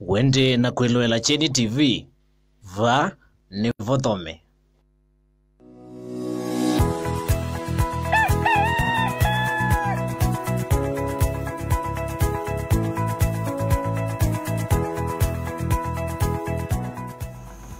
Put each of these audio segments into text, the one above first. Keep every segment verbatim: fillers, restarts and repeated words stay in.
Wende na kwĩloela Kyeni T V, vaa nĩvo thome.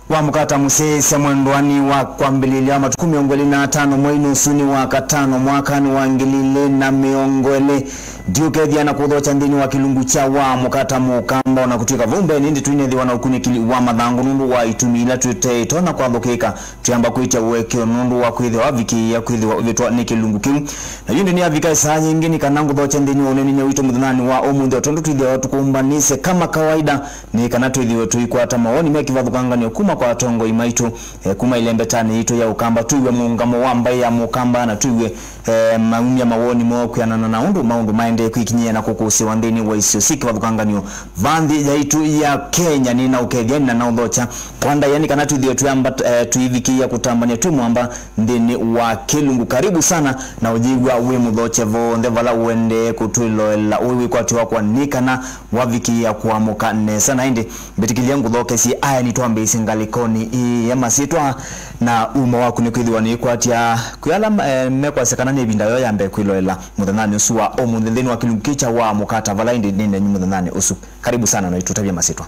Wa mũkata mũsyaĩĩsya mwendwani wa kwambĩlĩlya wa matukũ mĩongo ĩlĩ na atano mweinĩ ũsu nĩ wa katano mwakanĩ wa ngili ilĩ na mĩongo ĩlĩ. Ndiũkethya na kũthokya nthĩnĩ wa kĩlungu kya wa mũkata mũkamba, o na kũtw'ĩka vau mbeenĩ ĩndĩ tũinethĩwa na ũkunĩkĩli wa mathangũ nũndũ wa itumi ila tũteĩtonya kwathũkĩĩka. Twĩamba kwĩtya ũekeo nũndũ wa kwĩthĩwa wavikĩĩa kwĩthĩwa ũvĩtwa nĩ kĩlungu kĩu. Na yu ĩndĩ nĩyavika ĩsaa yĩngĩ nĩ kana ngũthokye nthĩnĩ wa ũneenany'a witũ mũthenyanĩ wa ũmũnthĩ, o tondũ twĩthĩawa tũkũmbanĩsye kama kawaida, nĩ kana twĩthĩwe tũikwata mawoni me kĩvathũkanganyo kuma kwa atongoi maitũ, eh, kuma ĩlembetanĩ yitũ ya Ũkamba, twĩw'e mũũngamo wa mbaĩ ya Mũkamba, na twĩw'e, eh, maumya mawoni moo kwĩanana na ũndũ maũndũ maendee kwĩkinyĩĩa na kũkũsĩwa nthĩnĩ wa isio syĩ kĩvathũkanganyo va nthĩ yaitũ ya Kenya. Nĩ na ũkethya, nĩ na naũthokya kwa ndaĩa nĩ kana twĩthĩwe twĩamba, eh, tũivikĩĩa kũtambany'a twĩ mwamba nthĩnĩ wa kĩlungu. Karibu sana, na ũyĩw'a wĩ mũthokye vonthe vala ũendee kũtwĩloela. Ũĩ wĩkwatyo wakwa nĩ kana wavikĩĩa kũamũka nesa. Na ĩndĩ mbĩtĩkĩlya ngũthokesye aya nĩtwambĩĩsye ngalĩkonĩ ĩĩ ya masyĩtwa na umo waku nĩ kwĩthĩwa nĩkwatya kwĩ ala, eh, mekwasya kana nĩ ĩvinda yoo ya mbee kwĩloela mũthenyanĩ ũsu wa ũmũnthĩ nthĩnĩ wa kĩlungu kĩkya wa mũkata vala ĩndĩ nĩ nenyu mũthenyanĩ ũsu. Karibu sana na itũtavya masyĩtwa.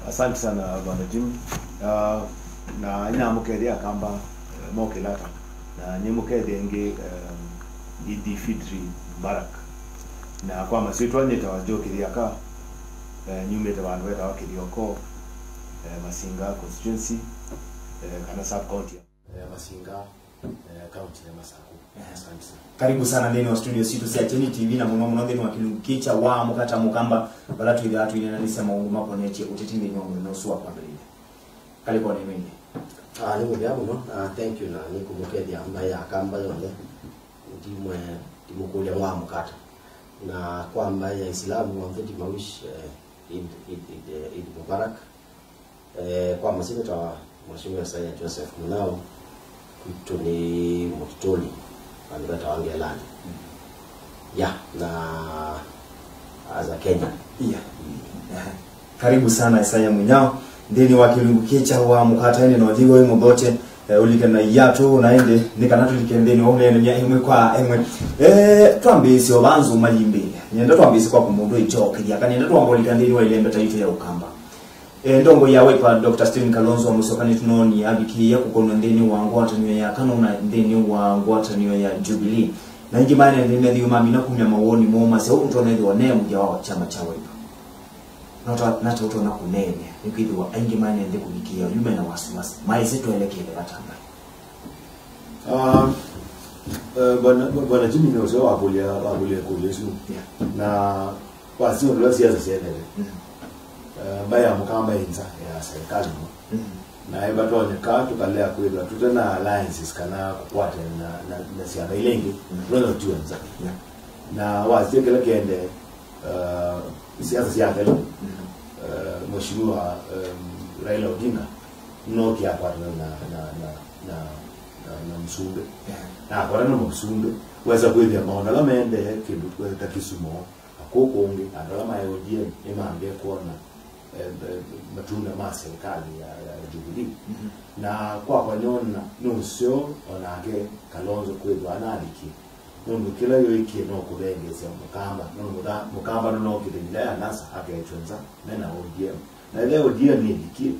Asante sana, Bwana Jim. Ah, na nyamũkethya Akamba, eh, mokĩlata. Na nyamũkethya ĩngĩ, eh, Idi Fitri Mubarak. Na kwa masyĩtwa nĩtawa Joe Kĩthiaka, eh, nyumĩte vandũ vetawa Kĩthioko, eh, Masinga constituency, eh, kana sub county. Eh, Masinga, eh, kaunti ya Masaku. Ehe. Asante sana. Karibu sana nthĩnĩ wa studio sitũ sya Kyeni T V, na mũno mũno nthĩnĩ wa kĩlungu kĩkya wa mũkata mũkamba, vala twĩthĩawa tũineenanĩsya maũndũ makonetye ũteti nthĩnĩ wa mũthenya ũsu wa kwambĩlĩlya. Kalĩkonĩ ĩngĩ. Ah, nĩ mũvea mũno. Ah, thank you, na nĩkũmũkethya mbaĩ ya Akamba yonthe. Ndimwe, ndimũkũlya mwa mũkata. Na kwa mbaĩ ya Isilamu onthe ndimawish, eh, Eid, Eid, Eid, eh, Eid Mubarak. Eh, kwa masinĩta wa Mheshimiwa Isaiah Joseph Mũnyao, kwitũ nĩ Mũtitũli, vandũ vetawa Ngelani. Ya, na as a Kenyan. Yeah. Karibu sana Isaiah Mũnyao nthĩnĩ wa kĩlungu kĩkya wa mũkataĩnĩ na ũyĩw'a wĩ mũthokye, eh, ũlike na iatũ na ĩndĩ nĩ kana tũlike nthĩnĩ wa ũneenany'a ĩmwe kwa ĩmwe. Eh, twambĩĩsye o vaa nzũma yimbĩĩe. Nyenda twambĩĩsye kwa kũmũndũ ĩkyo kĩthya, kana nyenda twamba ũlika nthĩnĩ wa ĩlembeta yitũ ya Ũkamba. E, ndongoi ya Wiper, Doctor Stephen Kalonzo Musyoka nĩtũnoonie avikĩĩa kũkonw'a nthĩnĩ wa ngwatanĩo ya KANU na nthĩnĩ wa ngwatanĩo ya Jubilee. Na aingĩ maene nthĩ methĩwe mamina kumya mawoni moo masya ũndũ ũtonya ĩthĩwa ne mũthya wa kyama kya Wiper. Nata, nata ũtonya kũneenea, nĩkwĩthĩwa aingĩ maene nthĩ kũvikĩĩa yu mena wasiwasi maĩsĩ twelekele vata mbaĩ. Ah, eh, bwana, bwana Jimmy nĩ ũseo wakũlya, wakũlya ĩkũlyo ĩsu. Yeah. Na Kwa syĩndũ ila siasa syendeele, mm, eh, mbaĩ ya Mũkamba ĩ nza ya serikali mũno. Mm. Na ĩvatonyeka tũkalea kwĩthwa tũte na alliances kana kũkwatana na, na, na syama ila ingĩ, mm, tũtonya ũtiwa nza. Yeah. Na wasya kĩla kĩendee, eh, siasa syathela, mm, eh, Mheshimiwa, em, Raila Odinga nũnookie akwatana na, na, na, na, na, na mũsumbĩ. Yeah. Na akwatana na mũsumbĩ, wesa kwĩthĩa maũndũ ala maendee kĩndũ, eh, ta Kisumu. Na kũu kũngĩ, andũ ala maĩ O D M nĩmambĩe kwona, eh, eh, matunda ma serikali ya, ya Jubilee. Mhm. Na kwakwa nyona nĩ ũseo o nake Kalonzo kwĩthwa analikie, nũndũ kĩla yũĩkie no kũthengeesya Mũkamba, nũndũ mũtha-, Mũkamba nũnokĩte ĩvinda ya NASA aketw'a nza me na O D M. Na ĩla O D M yĩlikie,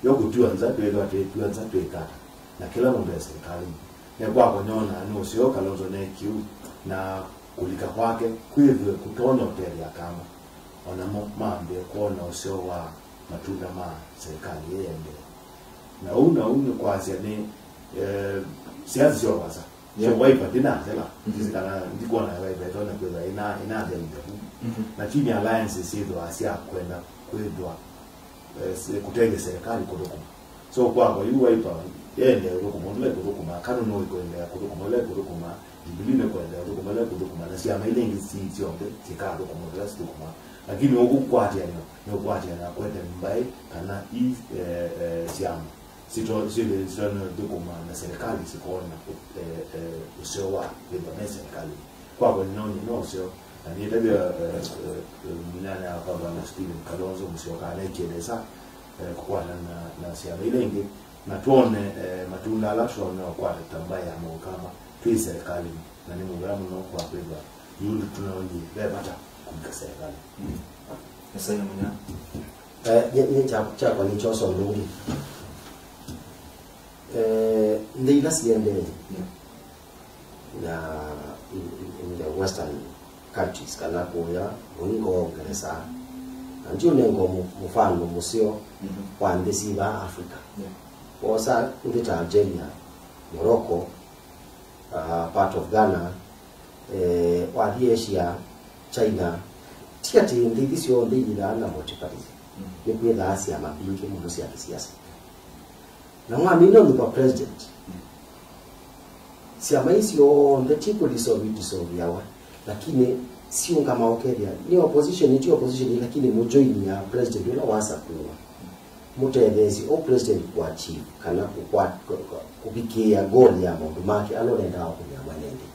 yo kũtiwa nza, twĩthwa twĩtiwa nza twĩka ata? Na kĩla mũndũ e serikalini. Na kwakwa nyonaa nĩ ũseo Kalonzo ne kĩu, na kũlika kwake kwĩthwe kũtonya ũtethya Akamba, o namo mambĩe kwona ũseo wa matunda ma serikali ĩĩ ĩendee. Na ũu, na ũu nĩ kwasya nĩ, eh, siasa syo vasa. Yeah. So Wiper ndĩnathela, mhm, sisi kana ndikwona Wiper ĩtonya kwĩthwa ĩna, ĩnathelile vu. Mhm. Lakini alliances syĩthwa sya kwenda kwĩthwa, eh, se-, kũtethya serikali kũthũkũma. So kwakwa yu Wiper yĩendee ũthũkũma ũndũ ĩkũthũkũma, KANU no ĩkũendelea kũthũkũma ũla ĩkũthũkũma, Jubilee nĩkũendelea ũthũkũma ũla ĩkũthũkũma, na syama ila ingĩ si syonthe sikathũkũma ũla sithũkũmaa. Lakini ũkũkwatĩanw'a nĩ ũkwatĩanw'a kwete mbaĩ kana i, eh, eh, syama sito-, sito-, sitonya ũthũkũma na serikali sikoona, eh, eh, ũseo wa kwĩthwa me serikalini. Kwakwa nĩnonie no ũseo, Na nĩtavya, eh, eh, eh, mũnyanyawa kwa Bwana Stephen Kalonzo Musyoka anaikie nesa, eh, kũkwatana na, na syama ila ingĩ, na twone, eh, matunda ala tũtonya kũkwata ta mbaĩ ya Mũkamba twĩ serikalini, na nĩ mũvea mũno kwa kwĩthwa yu tũnaonie ve vata kũvika serikalini. Mm. Nyasaye mũnya. Eh, nye, nye kya, kyakwa nĩ kyosa ũndũ ũngĩ. Eh, nthĩ ila siendee, yeah, na in, in, in the western countries, kana kũya mũingo wa Ũngelesa, na ndiũnenga mũ-, mũfano mũseo, mhm, wa nthĩ syĩ vaa Africa. Yeah. Wosa nthĩ ta Algeria, Morocco, uh, part of Ghana, eh, wathi Asia, China, ti atĩ nthĩ ithi syonthe iyĩthaa na multipartism. Mm. Nĩkwĩthaa syama mbingĩ mũno sya kĩsiasa. Na wamina ũnyuva president, syama ii syonthe ti kũ dissolve dissolveawa, lakini siũngama ũkethĩa nĩ opposition, ti opposition, lakini mũjoini ya president ũla wasakũwa, mũtetheesye o president kũachieve kana kũkwa-, kũ-, kũ-, kũvikĩĩa goal ya maũndũ make ala ũnendaa kũmĩa mwene nthĩ.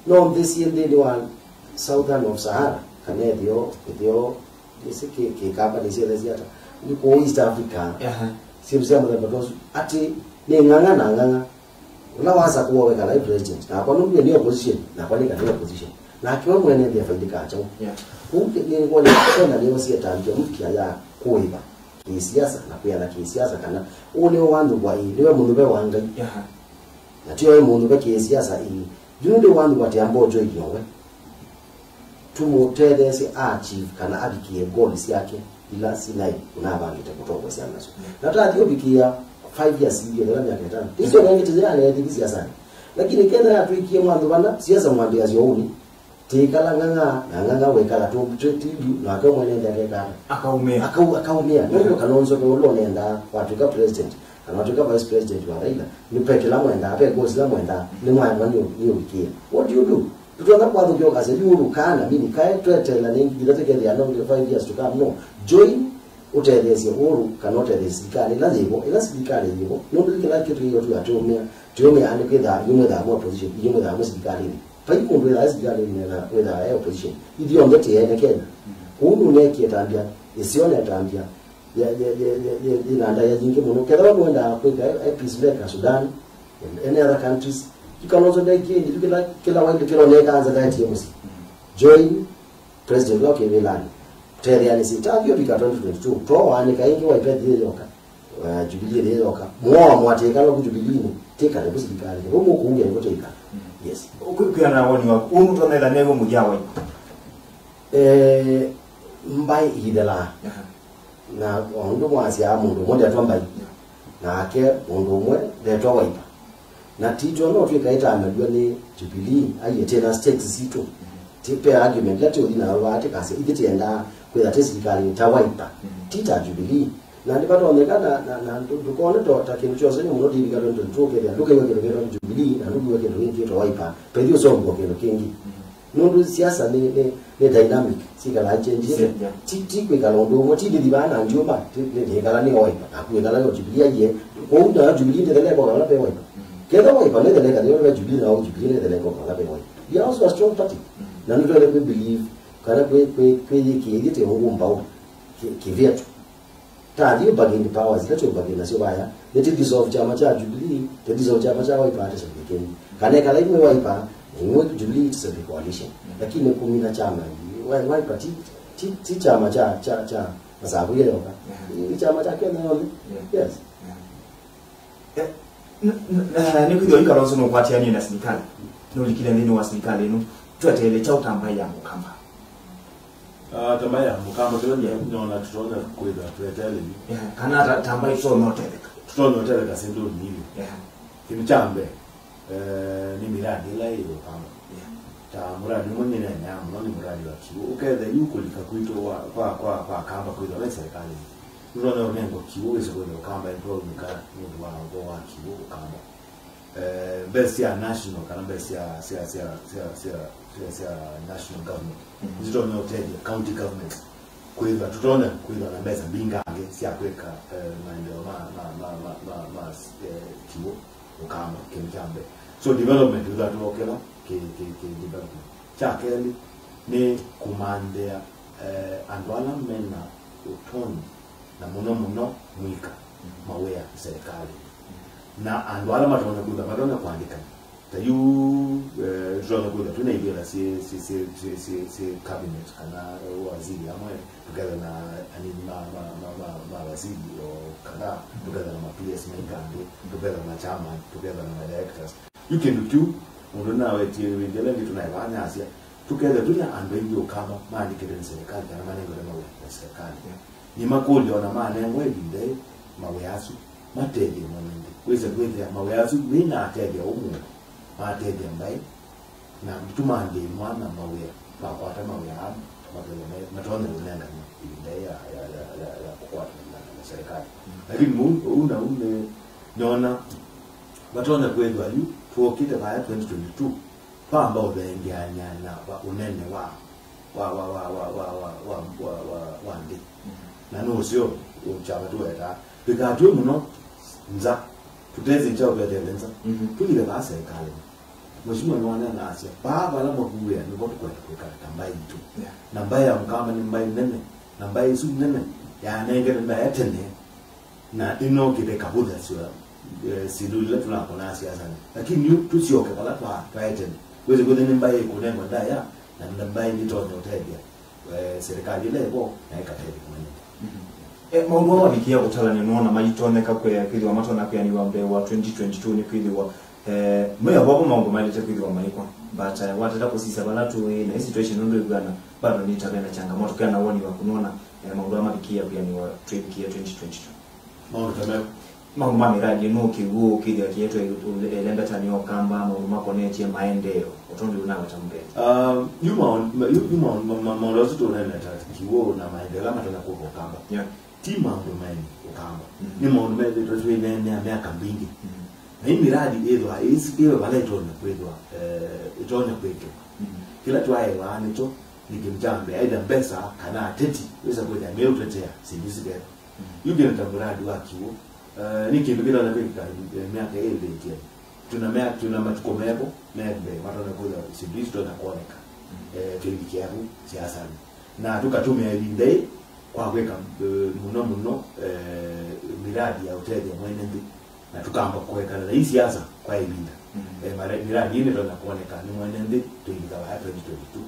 No nthĩ syĩ nthĩnĩ wa Southern of Sahara, kana ĩtheo, ĩtheo, nĩsĩ kĩ-, kĩkamba nĩsyelesya ata, nĩ kũu East Africa, aha, syĩndũ sya mũthemba ta ũsu, atĩ nĩ ng'ang'a na ng'ang'a, ũla wasakũwa wekala e president, nakwa nũndũ nĩ opposition, nakwa nĩkala e opposition. Nake we mwene nthĩ afaidĩkaa kyaũ? Yeah. Kũu nĩ, nĩ ngwona kwona nĩyo syetambya mpya ya kũĩva kĩsiasa na kwĩana kĩsiasa, kana ũũ nĩwe wanthũkwa, ĩĩ, nĩwe mũnyuve wa Ngai. Yeah. Na tio e mũnyuve kĩsiasa, ĩĩ. Yu nĩ wanthũkwa atĩ ambojoithi owe. Tũmũtetheesye a achieve kana avikĩe goal syake ila sinai ũnavangĩte kũtongoesya nasyo. Na tathi ũvikĩa five years ilio thela myaka ĩtano. Icio nengĩ tĩyaleethĩthi siasani. Lakini Kenya yatwĩkie mwandũ vana, siasa mwambĩasya ũuni. Tĩkala ng'ang'a, na ng'ang'a wĩkala tũ-, tũ-, tĩlu, nake mwene nthĩ akekata. Akaumĩa. Akau-, akaumĩa. Nũndũ Kalonzo ve ũla ũnendaa, watwĩka president, kana watwĩka vice president wa Raila, nĩ pe kĩla mwendaa, pe goals ila mwendaa, nĩ mwaema nĩ, nĩ ũvikĩĩa. What do you do? Tũtonya kwathũkĩa ũkasya, yu ũlũ kana, mini kae, tweteela nĩ nginya tũkethĩa no five years to come, no. Join, ũtetheesye Uhuru, kana ũtetheesye silikalĩ ĩla yĩvo, ĩla silikalĩ yĩvo, nũndũ kĩla kĩtwĩo tu atũmĩa, tũmĩa nĩ kwĩthaa, inyuĩ mwĩthaa mwa opposition, inyuĩ mwĩthaa mwa silikalĩnĩ. Vai mũndũ wĩthaa silikalĩnĩ na wĩthaa e opposition. Ithyonthe tĩ ene Kenya. Kũu nũnekie ĩtambya, ĩseo na ĩtambya, ya, ya, ya, ya, ya, ĩna ndaĩa yingĩ mũno. Kethĩwa nũendaa kwĩka e, e peacemaker Sudan, and any other countries, yu Kalonzo ndekie, yu kĩla, kĩla waindi kĩla ũnekaa nza kaetie mũsyĩ. Join, President ũla ũkĩvĩlanĩ, tetheanĩsye ta vyũ vika twenty twenty-two, twaanĩka ĩngĩ Wiper ĩthĩ yoka, eh, Jubilee ĩthĩ yoka, mũo wa mwatĩĩkala ku Jubilee-inĩ, tĩkale ku silikalĩnĩ, vau mũkũngĩa nĩvo tĩka. Yes. Kwĩ-, kwĩana na woni waku, ũndũ twanetha new'o mũthya wa Wiper? Eh, mbaĩ ithela. Aha. Na o ũndũ mwasyaa mũndũ ũmwe ndetwa mbai, nake mũndũ ũmwe ndetwa Wiper. Na titũ no twĩka ĩtanaw'a nĩ Jubilee, aiĩ twĩ na stakes sitũ. Ti pe argument ĩla tĩũthi nayo vaa tĩkasya, ithyĩ tĩendaa kwĩtha twĩ silikalĩnĩ ta Wiper, ti ta Jubilee. Na nĩvatonyeka na, na, na ndũ-, ndũkone to, ta kĩndũ kya ũsoni mũno tũivika twenty twenty-two ũkethĩa ndũkew'a kĩndũ kĩtwa Jubilee, na ndũkew'a kĩndũ kĩngĩ kĩtwa Wiper. Pethĩ ũsongwa kĩndũ kĩngĩ. Nũndũ siasa nĩ, nĩ, nĩ dynamic, sikalaa change. Yeah. Ti, ti kwĩkala ũndũ ũmwe, ti ndithi vaa na ndiũma, ti, nĩ, nĩkala nĩ Wiper, naku wĩkala nĩ Jubilee aiye. Kwoou nayo Jubilee ndĩthela ĩkoka vala ve Wiper. Kethĩwa Wiper nĩthela ĩkathela ve Jubilee, nayo Jubilee nĩthela ĩkoka vala ve Wiper. We are also a strong party. Na nĩtwende kwĩ believe, kana kwĩ, kwĩ, kwĩyĩkĩĩthya tĩ ũngũ mbaũ, kĩ, kĩvyetu. Tathi bargaining powers ila tũbargain nasyo vaya, nĩtũ dissolve kyama kya Jubilee, tũ dissolve kyama kya Wiper, tũsembie kĩngĩ. Kana ĩkala imwe Wiper, na imwe Jubilee, tũsembie coalition. Lakini kũmina kyama, Wi-, Wiper ti, ti, ti kyama kya, kya, kya Masaku yoka. Yeah. Ni kyama kya Kenya yonthe. Yeah. Yes. Yeah. Eh, n-, n-, eh, nĩkwĩthĩwa yu Kalonzo nũkwatĩanie na silikalĩ, nũlikile nthĩnĩ wa silikalĩ ĩno, tweteele kyaũ ta mbaĩ ya Mũkamba? Ah, ta mbaĩ ya Mũkamba, kĩla nĩ-, nĩona tũtonya kwĩthwa tweteele yu. Yeah, kana ta, ta mbaĩ tũtonya ũtetheka. Tũtonya ũtetheka syĩndũnĩ ilĩ. Yeah. Kĩndũ kya mbee, eh, nĩ mĩradi ĩla ĩ Ũkamba. Yeah. Ta mũradi ũmwe nĩneeneaa mũno nĩ mũradi wa Kiw'ũ. Ũkethĩa yu kũlika kwitũ wa, kwa, kwa, kwa Akamba kwĩthwa ve serikalĩnĩ. Nũtonya ũnengwa Kiw'ũ wĩse kwĩthĩa Ũkamba nĩtwaunĩka nũndũ wa ũvoo wa Kiw'ũ Ũkamba. Eh, mbesa sya national kana mbesa sya, sya, sya national government, mhm, nĩsitonya ũtethya county government kwĩthwa, tũtonya kwĩthwa na mbesa mbingangĩ sya kwĩka, eh, maendeleo ma, ma, ma, ma, ma, ma, eh, Kiw'ũ Ũkamba, kĩndũ kya mbee. So development wĩthwa tũokela kĩ, kĩ, kĩ development. Kya kelĩ, Nĩ kũmanthĩa, eh, andũ ala mena ũtonyi, na mũno mũno mũika, mawĩa serikali. Na andũ ala matonya kwĩtha, matonya kũandĩkana. Ta yu, eh, tũtonya kwĩtha twĩna ivĩla syĩ, syĩ, syĩ, syĩ, syĩ, syĩ cabinet kana, eh, waziri amwe, tũketha na anini ma, ma, ma, ma, ma waziri o kadhaa, tũketha na ma P S maingangĩ, tũketha na chairman, tũketha na ma directors. Yu kĩndũ kyu, mũndũ nawetie ĩvinda ĩla ĩngĩ tũnaĩvanyasya, tũkethĩa twĩna andũ aingĩ ũkamba maandĩkĩtwe nĩ serikali kana manengetwe mawĩa na serikali. Yeah. Nĩmakũlya ona manengwa ĩvinda yĩ mawĩa asu matethye mwene nthĩ. Wĩse kwĩthĩa mawĩa asu nĩnatethya ũmwe, matethya mbaĩ, na tũmandĩe mwana mawĩa, makwata mawĩa aa, makethĩa me-, matonya kũnenganwa ĩvinda yĩ ya, ya, ya, ya, ya kũkwatana na, na serikali. Mm. Lakini ũu, ũu na ũu nĩ, nĩona matonya kwĩthwa yu, twokĩte vaya twenty twenty-two, twamba ũthengeany'a na va-, ũnene wa, wa, wa nthĩ. Mhm. Na nũseo kyama tũwetaa. Tũikatw'e mũno nza, tũtesĩ kyaũ tweteele nza. Mhm. Tũlike vaa serikalĩnĩ. Mheshimiwa nĩwaneenaasya, vaa vala makuĩa nĩvo tũkwenda kwĩkala ta mbaĩ itũ. Yeah. Na mbaĩ ya Mũkamba nĩ mbaĩ nene, na mbaĩ ĩsu nene yanengete ndaĩa tene. Na ĩnokĩte kavũthasyo, eh, syĩndũ ila tũnakonaa siasanĩ. Lakini yu tũsyoke vala twa-, twaetene. Wĩsĩ kwĩthĩ nĩ mbaĩ ĩkũnengwa ndaĩa, na nĩ mbaĩ nĩtonya ũtethya, eh, serikali ĩla ĩvo, na ĩkatethya mwenene. Mhm. Eh, maũndũ aa wavikia kũtalany'a nũona maitonyeka kwĩ-, kwĩthĩwa matonya kwĩanĩw'a mbee wa twenty twenty-two nĩ kwĩthĩwa, eh, mwĩ avo maũndũ maĩlĩte kwĩthĩwa maĩkwa. But, eh, watata kũsisya vala tũĩ, na ĩ situation ũndũ ĩkwĩana, bado nĩ ta vena changamoto. Kena woni waku nũona, eh, maũndũ aa mavikia kwĩanĩw'a twĩvikie twenty twenty-two? Maũndũ ta meũ? Maũndũ ma mĩradi ĩno, kĩw'ũ, kĩthĩa kĩetwe ĩlembetanĩ ya ũkamba, maũndũ makonetye maendeeo, o tondũ ũnaweta mbee. Um, yu maũndũ, yu, yu maũndũ, ma-, ma-, maũndũ asu tũneneta, kĩw'ũ na maendeeo ala matonya kũka ũkamba. Yeah. Ti maũndũ maĩ ũkamba. Mm. Nĩ maũndũ methĩtwe twĩneenea myaka mbingĩ. Mm. Na ĩ mĩradi ĩthwa ĩsikĩwe vala ĩtonya kwĩthwa, eh, ĩtonya kwĩkĩwa. Mm. Kĩla twaĩwaa nĩkyo nĩ kĩndũ kya mbee, either mbesa kana ateti, wĩsa kwĩthĩa meũtetea syĩndũ isu veva. Yu kĩndũ ta mũradi wa kĩw'ũ, eh, nĩ kĩndũ kĩtonya kwĩkĩka, eh, myaka ĩlĩ ĩtiele. Twĩna mya-, twĩna matukũ mevo me mbee matonya kwĩthwa syĩndũ isu tonya kwoneka, eh, tũivikĩa vu siasanĩ. Na tũkatũmĩa ĩvinda yĩ kwa kwĩka, eh, mũno mũno, eh, miradi ya ũtethya mwene nthĩ. Na tũkamba kũekana na ii siasa kwa ĩvinda. Mm. Eh, mare-, miradi ĩĩ nĩtonya kwoneka nĩ mwene nthĩ tũivika vaya twenty twenty-two.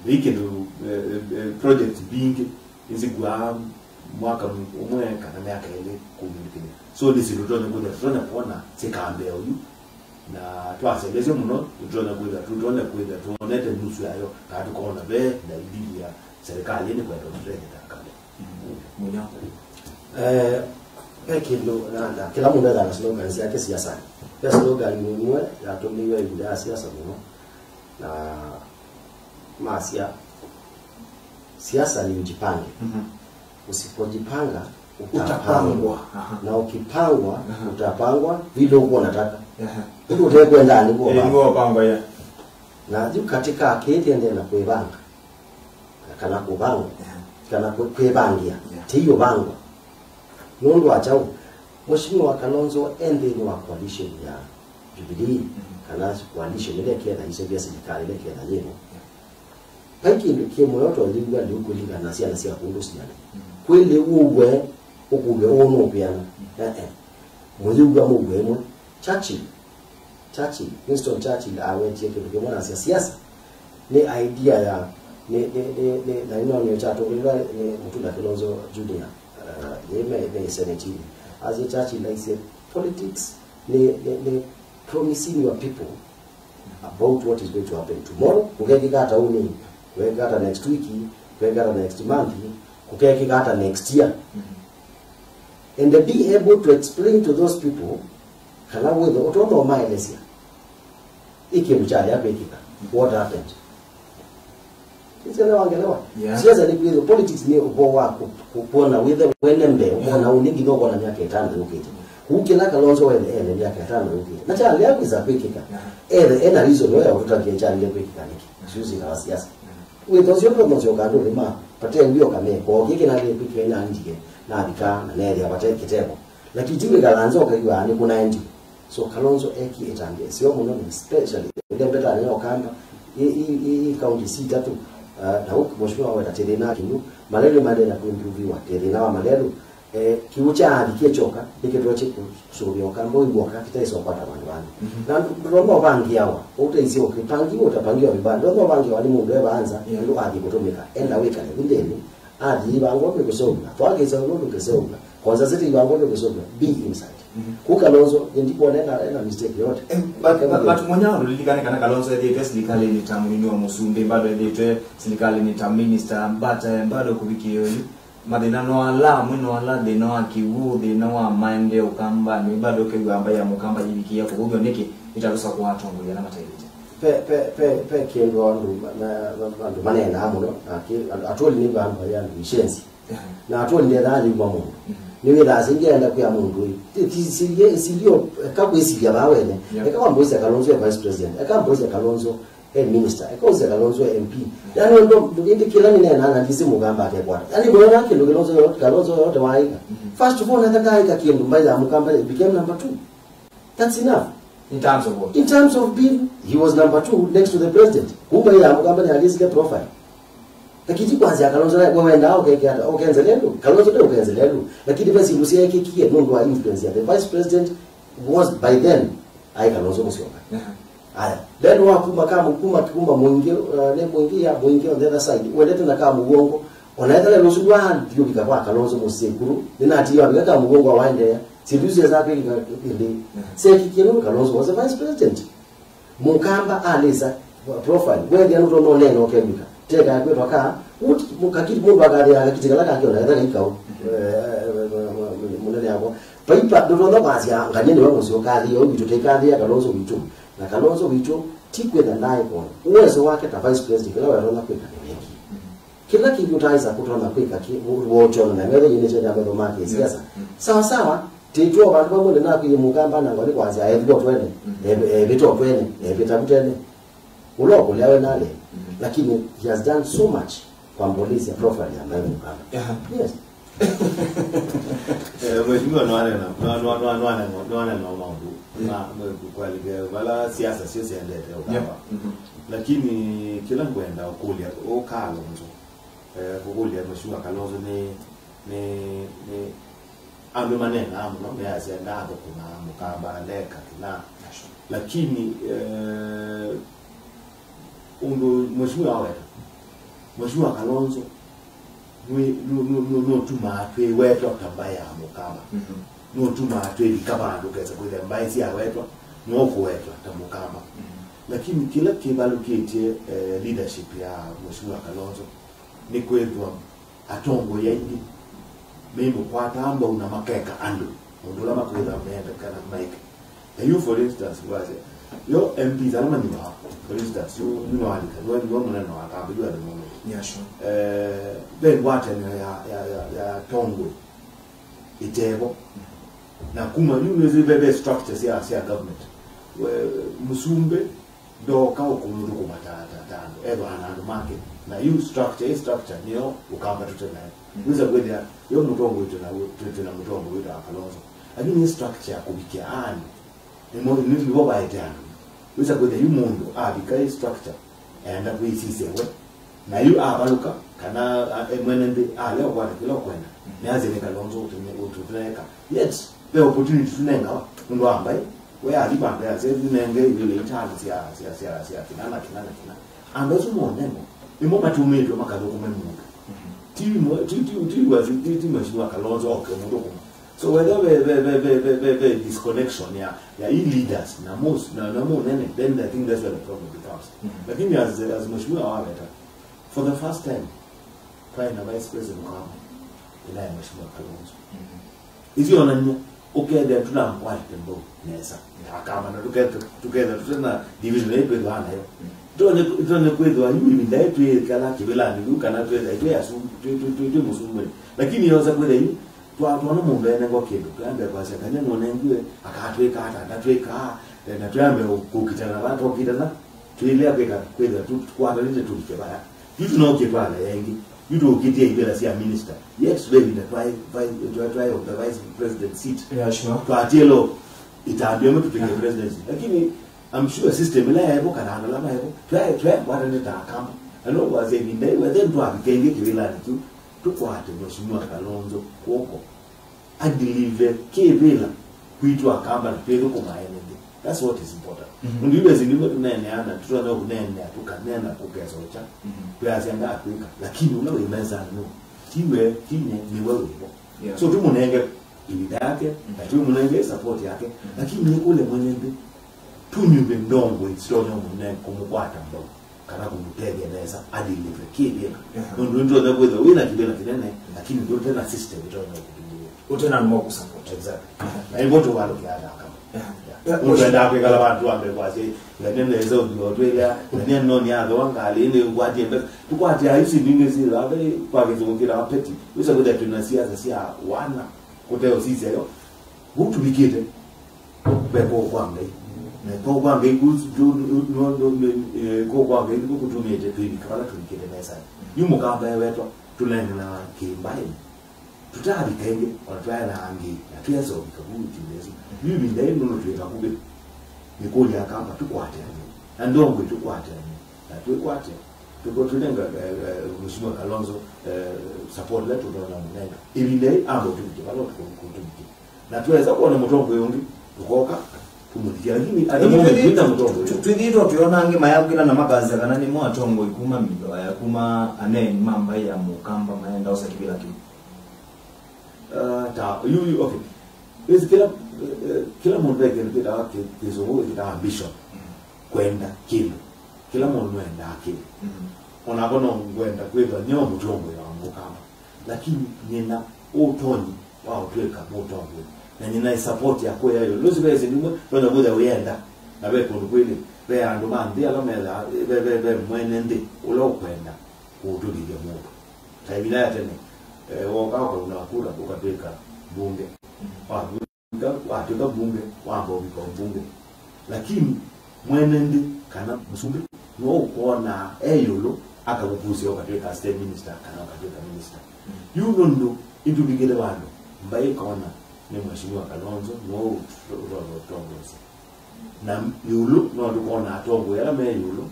Ĩ kĩndũ, eh, eh, eh, project mbingĩ nĩsikw'aa mwaka ũmwe kana myaka ĩlĩ kũvĩndũkĩlya. So, nĩ syĩndũ tũtonya kwĩthĩa, tũtonya kwona syĩkaa mbee oyu, na twasemesya mũno, tũtonya kwĩthĩa, tũtonya kwĩthĩa twonete nusu yayo, kana tũkona ve dalili ya serikali nĩkwenda ũtũtethya ta Kampala. Mũnyo. Eh, ve kĩndũ, na, na, kĩla mũndũ ethaa na slogan syake siasanĩ. Ve slogan ĩmwe yatũmĩiwe ĩvinda ya siasa mũno, na masya, "Siasa ni ujipange. Mhm. Usipojipanga, utapangwa. Utapangwa. Aha. Na ukipangwa, aha, utapangwa vile uko unataka." Aha. Ũndũ ũtekwenda nĩguo, eh, ũpangwa. Nĩguo ũpangwa, yeah. Na yu katika kĩĩ tĩendee na kwĩvanga, kana kũvangwa, yeah, kana kwĩ-, kwĩvangĩa, yeah, ti ũvangwa. Nũndũ wa kyaũ? Mheshimiwa Kalonzo e nthĩnĩ wa coalition ya Jubilee, mm-hmm, kana coalition ĩla ĩketha ĩseũvya silikalĩ ĩla ĩketha yĩvo. Yeah. Vai kĩndũ kĩmwe ũtoyĩw'a lĩu kũlingana na syana syaku ũndũ siana. Mm-hmm. Kwĩ lĩu ũw'e ũkũw'e ũũ nũkwĩana. Mm-hmm. Eh, eh. Mũyĩw'a mũw'e ĩmwe. Churchill, Churchill, Winston Churchill awetie kĩndũ kĩmwe nasya, siasa nĩ idea ya, nĩ, nĩ, nĩ, nĩ, na ĩno nĩyo kyatũngĩlwa nĩ Mutula Kilonzo Junior, uh, yĩ me, me Senate-inĩ. Asya, Churchill aisye, politics nĩ, nĩ, nĩ promising your people about what is going to happen tomorrow, kũkekĩka ata ũnĩ, kũkekĩka ata next week, kũkekĩka ata next month, kũkekĩka ata next year. And be able to explain to those people, kana wĩthwe ũtonya ũmaelesya ĩ kĩndũ kyalea kwĩkĩka, what happened. Nĩsĩelewa ngelewa? Yeah. Siasa nĩ kwĩthwa, politics nĩ ũvoo wa kũ-, kũ-, kwona wĩthe wene mbee, ũkona ũnĩ nginya ũkona myaka ĩtano yũkĩte. Kũu kĩla Kalonzo wene ene myaka ĩtano yũkĩte. Na kyalea kwĩsa kwĩkĩka. Yeah. Ethe ena reason yo ya ũtũtavya kyalea kwĩkĩka nĩkĩ. Siusi na wa siasa. Yeah. Wĩtha ũsu ndũmũsyoka andũ nĩma, vate w'o kameko, kĩĩ kĩnalĩe kwĩkĩka ĩna ndie, navika, na neethĩa vate kĩteko. Lakini ti wĩkala nza ũkaiw'aa nĩ kũnaendiwe. So, Kalonzo ekie ĩtambya ĩseo mũno, especially ĩlembetanĩ ya Ũkamba, ĩ, ĩ, ĩ, ĩ counties itatũ, Ah, na ũkĩ mheshimiwa waweta tĩ thĩna wa kĩw'ũ, malelũ nĩmaendeea na kũimproviwa, tĩ thĩna wa malelũ. Eh, kĩw'ũ kya athi kĩkyoka, nĩkĩtoetye kũsũvĩa ũkamba ũiw'oka kĩtaĩsa ũkwata vandũ vangĩ. Mhm. Na ndũ- ndũtonya ũvangĩawa, ũtaisye ũkĩpangiwa, ũtapangiwa vibaya, ndũtonya ũvangĩawa nĩ mũndũ e vaanza, yeah, nũndũ athi kũtũmĩka, enda wĩkale vu nthĩnĩ, athi ivangwa kwĩ kũseũvw'a, twakĩsa ũndũ kĩseũvw'a, kwanza sete ivangwa kwĩ kũseũvw'a, be inside. Mhm. Ku Kalonzo, ye ndikuona ena, ena mistake yote. Eh, but, but, but mwenye ũlilikane kana Kalonzo ethĩtwe silikalini ta mũnini wa mũsumbĩ, bado ethĩtwe silikalini ta minister, but, eh, bado kũvikĩa ũyu. Mathĩna no ala amwe, no ala thĩna wa kĩw'ũ, thĩna wa maendeeo Ũkambanĩ, bado ũkew'a mbaĩ ya Mũkamba yĩvikĩĩa kũvũthw'a nĩkĩ ĩtatosa kũatongoi ala mataĩlĩte. Pe, pe, pe, pe kĩndũ andũ ma- ma- ma- andũ maneenaa mũno, na kĩ- andũ- atũli nĩ vandũ ya andũ ishenzi. Aha. Na atũli ndethaa yĩuma mũndũ. Mhm. Nĩwĩthaa singĩ enda kwĩa mũndũ ĩ. Ti- ti- silio- silio, eka kwĩsilya vaa wene. Yep. Eka wambũĩsya Kalonzo e vice president. Eka mbũĩsya Kalonzo e minister, eka ũsya Kalonzo e M P. Yani ndo indi kila ninena na ndisi Mũkamba akekwata. Yani mwana kĩndũ Kalonzo yote, Kalonzo yote waika. Mhm. First of all, naka ndaika kĩndũ mbaĩ ya Mũkamba, it became number two. That's enough. In terms of what? In terms of being, he was number two next to the president. Kumba ya Mũkamba ni alisi profile. Lakini kwanza Kalonzo na wewe nda okay kiata, okay nzelelu. Kalonzo ndio okay nzelelu. Lakini basi lusia yake kie nundu wa influence ya the vice president was by then. Ai Kalonzo Musyoka. Aha. Aya, then wakuma kama kuma kuma mwingi, uh, ne mwingi ya mwingi on the other side. Wendete na kama mugongo. Ona ethela lusu wa ndiubika kwa Kalonzo Musekuru. Nina ati ya bika kama mugongo waendeea. Silusia za kwika indi. Aha. Seki kinu Kalonzo was the vice president. Mũkamba alisa profile. Wethi anu tono neno kemika. Teka kwetwa ka. Uti mukakiti mundu akathia kakiti kala kakio na ethela ikao. Munene yako. Paipa ndotonya kwasya nganie nĩwe mũseo kathia ũu witũ tũikathia Kalonzo witũ. Na Kalonzo witũ ti kwĩtha ndaĩ kona. Uwezo wake ta vice president kĩla watonya kwĩka nĩ wengi. Kĩla kĩngĩ ũtaĩsa kũtonya kwĩka kĩ wokyona na metho yĩnĩte na metho make siasa. Sawa sawa, tĩtwo vandũ vamwe nĩnakwĩie Mũkamba na ngoni kwasya ethwa twene. Evĩto twene, evĩta kutene. Ũla ũkũlea we nale. Lakini he has done so much kwa mbũlĩsya profile ya Mbaĩ Mũkamba. Aha. Yes. Eh, mheshimiwa nwanena nwanena nwanena maũndũ ma kwalika vala siasa sio siendete Ũkamba. Lakini kila ngwenda ũkũlya ũkalo nzo eh, kũkũlya mheshimiwa Kalonzo ni ni ni andũ manenaa mũno measya ndathũkũma Mũkamba ndeka kĩna. Lakini eh, ũndũ mheshimiwa aweta, mheshimiwa Kalonzo nũtumaa twĩwetwa ta mbaĩ ya Mũkamba. Nũtumaa twĩvika vandũ kesa kwĩthĩa mbaĩ syawetwa nũkũwetwa ta Mũkamba. Lakini kĩla kĩvalũkĩtye eh, leadership ya mheshimiwa Kalonzo nĩ kwĩthwa atongoi aingĩ meimũkwataa mbau na makeka andũ maũndũ ala makwĩthwa meendekana maĩke. Na yu for instance wasya yo M Ps ala manyuaa for instance yu yu no alika yu yu mũnene wa kambi yu alĩ mũno. Yeah, sure. Eh, ve ngwatanĩo ya ya ya ya atongoi ĩtevo. Na kuma yu nĩsĩ ve ve structure sya sya government. We, mũsumbĩ ndoka ũkũmũthũkũma ta ta ta andũ ethwa na andũ make na yu structure ĩ structure nĩyo Ũkamba tũte nayo. Wĩsa kwĩthĩa yo mũtongoi twĩ na twĩ na mũtongoi wĩtawa Kalonzo, lakini ĩ structure ya kũvikĩa andũ nĩmo nĩvo vaete andũ. Wĩsa kwĩthĩa yu mũndũ avika ĩ structure enda kwĩsisya we na yu avalũka kana a- e mwene nthĩ alea ũkwata kĩla ũkwenda nĩasye nĩ Kalonzo ũtũneeka. Yet ve opportunity tũnengawa nũndũ wa mbaĩ. We athi vandũ yasya ĩthi nenge ivĩla itano sya sya sya sya kĩna na kĩna na kĩna. Andũ asu monengo nĩmo matũmĩtwe makathũkũme mũndũ. Ti mwe- ti ti ti wasi ti ti mheshimiwa Kalonzo oke mũndũ kuma. So whether ve ve ve ve ve ve ve disconnection ya ya i leaders na most na na mũnene, then I think that's where the problem becomes. Lakini as as mheshimiwa waweta, for the first time twaĩ na vice president kama ila ya mheshimiwa Kalonzo. Isionany'a ũkethĩa tũnamkwate mbau nesa akamba na tũkethĩa tũte na division ĩĩ twĩthĩwa nayo. Tonye tonye kwĩthĩwa yu ĩvinda ĩ twĩkala kĩvĩlanĩ yu kana twĩthĩa twĩ asu twĩ twĩ twĩ twĩ mũsumbĩnĩ. Lakini yosa kwĩthĩa yu twa twana mũndũ enengwa kĩndũ twambe kwasya kanya nũnengiwe akatwĩka ata ndatwĩkaa. Eh, na twambe kũkitana va tokitana twĩlea kwĩka kwĩthĩwa tũkwatanĩte tũvike vaya. Yu tũnokĩtwala yaingĩ. Yu tũũkĩtie ivĩla sya minister. Yet ve ĩvinda twaĩ vai- twaĩ twaĩ on the vice president seat. Yeah, sure. Twatielo itambio mwe tũtwĩke presidency. Lakini I'm sure system ĩla yaevo kana andũ ala maevo twaĩ twaĩ kwatanĩte ta akamba. Na no kwasya ĩvinda ĩĩ, wethe twavika ĩngĩ kĩvĩlanĩ kĩu, tũkwate Mheshimiwa Kalonzo kw'oko, adeliver kĩvĩla kwitũ Akamba na twĩthũkũma ene nthĩ. That's what is important. Mhm. Nũndũ yu ve syĩndũ imwe tũneeneaa na tũtonya kũneenea, tũkanena kũkesokya, mhm, twĩasya ndakwĩka, lakini ũla wĩ mesanĩ nũ? Ti we, ti nye, nĩwe wĩvo. Yeah. So tũmũnenge ĩvinda yake, mhm, na tũmũnenge support yake, mhm, lakini nĩkũlya mwene nthĩ, tũnyuve ndongoi sitonya kũmũne-, kũmũkwata mbau kana kũmũtethya nesa adeliver kĩvĩla. Aha. Nũndũ nĩtũtonya kwĩthĩwa wĩ na kĩvĩla kĩnene, lakini ndũte na system ĩtonya kũtũngĩĩa. Ũte na andũ ma kũsupport. Exactly. Na ĩvo tũvalũkĩaa ta Akamba. Aha. Yeah. Yeah. Mũndũ endaa kwĩkala vandũ wa mbee kwasya, "Ngania nesa ũthiwa ũtwĩlea, ngania noni athoa ngalĩ, ĩndĩ ũkwatie mbesa." Tũkwatĩaa ici mbingĩ syĩ vave kwa kĩthũngũ kĩtawa petty. Wĩsa kwĩthĩa twĩ na siasa sya wana kũteũsisya yo. Vau tũvikĩte. Ve kw'oko kwa Ngai. Na kw'oko kwa Ngai ku-, tu-, tu-, no, no, no, eh, kw'oko kwa Ngai nĩkw'o kũtumĩte twĩvika vala tũvikĩte mesanĩ. Yu Mũkamba ewetwa, tũneenanaa kĩmbaĩ. Tũtaavika ĩngĩ, ona twaendaa angĩ, na twĩasa ũvika vu ĩvinda ĩsu. Yu ĩvinda ĩĩ nũndũ twĩ vakuvĩ, nĩkũlya Akamba tũkwatanĩe, na ndongoi tũkwatanĩe, na twĩkwatya, tũko tũnenga, eh, eh, Mheshimiwa Kalonzo, eh, support ĩla tũtonya mũnenga. Ĩvinda ĩĩ amba ũtũvikye vala ũtũkũtũvikye. Na twesa kwona mũtongoi ũngĩ, tũkoka, tũmũthikya. Lakini at the moment, twĩna mũtongoi ũngĩ. Twĩthĩĩtwe twĩona angĩ mayakũkĩla na makasya kana nĩmo atongoi kuma mĩthwa ya kuma aneeni ma mbaĩ ya Mũkamba maenda ũsa kĩvĩla kĩu. Ah, ta, yu, yu, okay. Basi kĩla, eh, eh, kĩla mũndũ ve kĩndũ kĩtawa kĩ-, kĩsũngũ kĩtawa ambition. Mm. Kwenda kĩndũ. Kĩla mũndũ endaa kĩndũ. Mm. Onakwa no ngwenda kwĩthwa nĩo mũtongoi wa Mũkamba. Lakini nĩna ũtonyi wa ũtw'ĩka mũtongoi. Na nĩna support ya kũya yo. Lusi ve syĩndũ imwe, tonya kwĩthĩa ũyenda. Na ve kũndũ kwĩlĩ, ve andũ ma nthĩ ala methaa, ve, ve, ve mwene nthĩ, ũla ũkwenda kũũtũlĩthya mũndũ. Ta ĩvinda ya tene, eh, woka ũkauna kura, ũkatw'ĩka mbunge. Watw'ĩka, watw'ĩka mbunge, wamba ũvika ũmbunge. Lakini mwene nthĩ kana mũsumbĩ, no ũkwona e ĩũlũ, akakũkusya ũkatw'ĩka state minister, kana ũkatw'ĩka minister. Yu nũndũ ĩtũvikĩte vandũ, mbaĩ ĩkona nĩ Mheshimiwa Kalonzo, no ũtongoesya. Na ĩũlũ, no tũkona atongoi ala me ĩũlũ,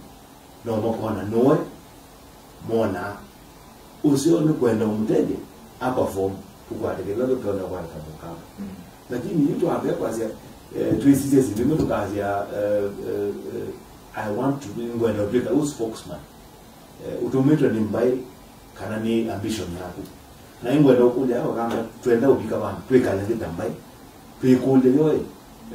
no makona nũwe, mona ũseo nĩ kwenda ũmũtethya, a perform, tũkwate kĩla tũtonya kwandĩka Mũkamba. Mm. Lakini yu twambĩa kwasya, eh, twĩsisye syĩndũ imwe tũkasya, eh, eh, eh, "I want to be, ngwenda ũtw'ĩka ũ spokesman." Eh, ũtũmĩtwe nĩ mbaĩ kana nĩ ambition yaku. Na nĩngwenda ũkũlya Akamba, twenda ũvika vandũ, twĩkale nthĩ ta mbaĩ, twĩkũlye yoĩ,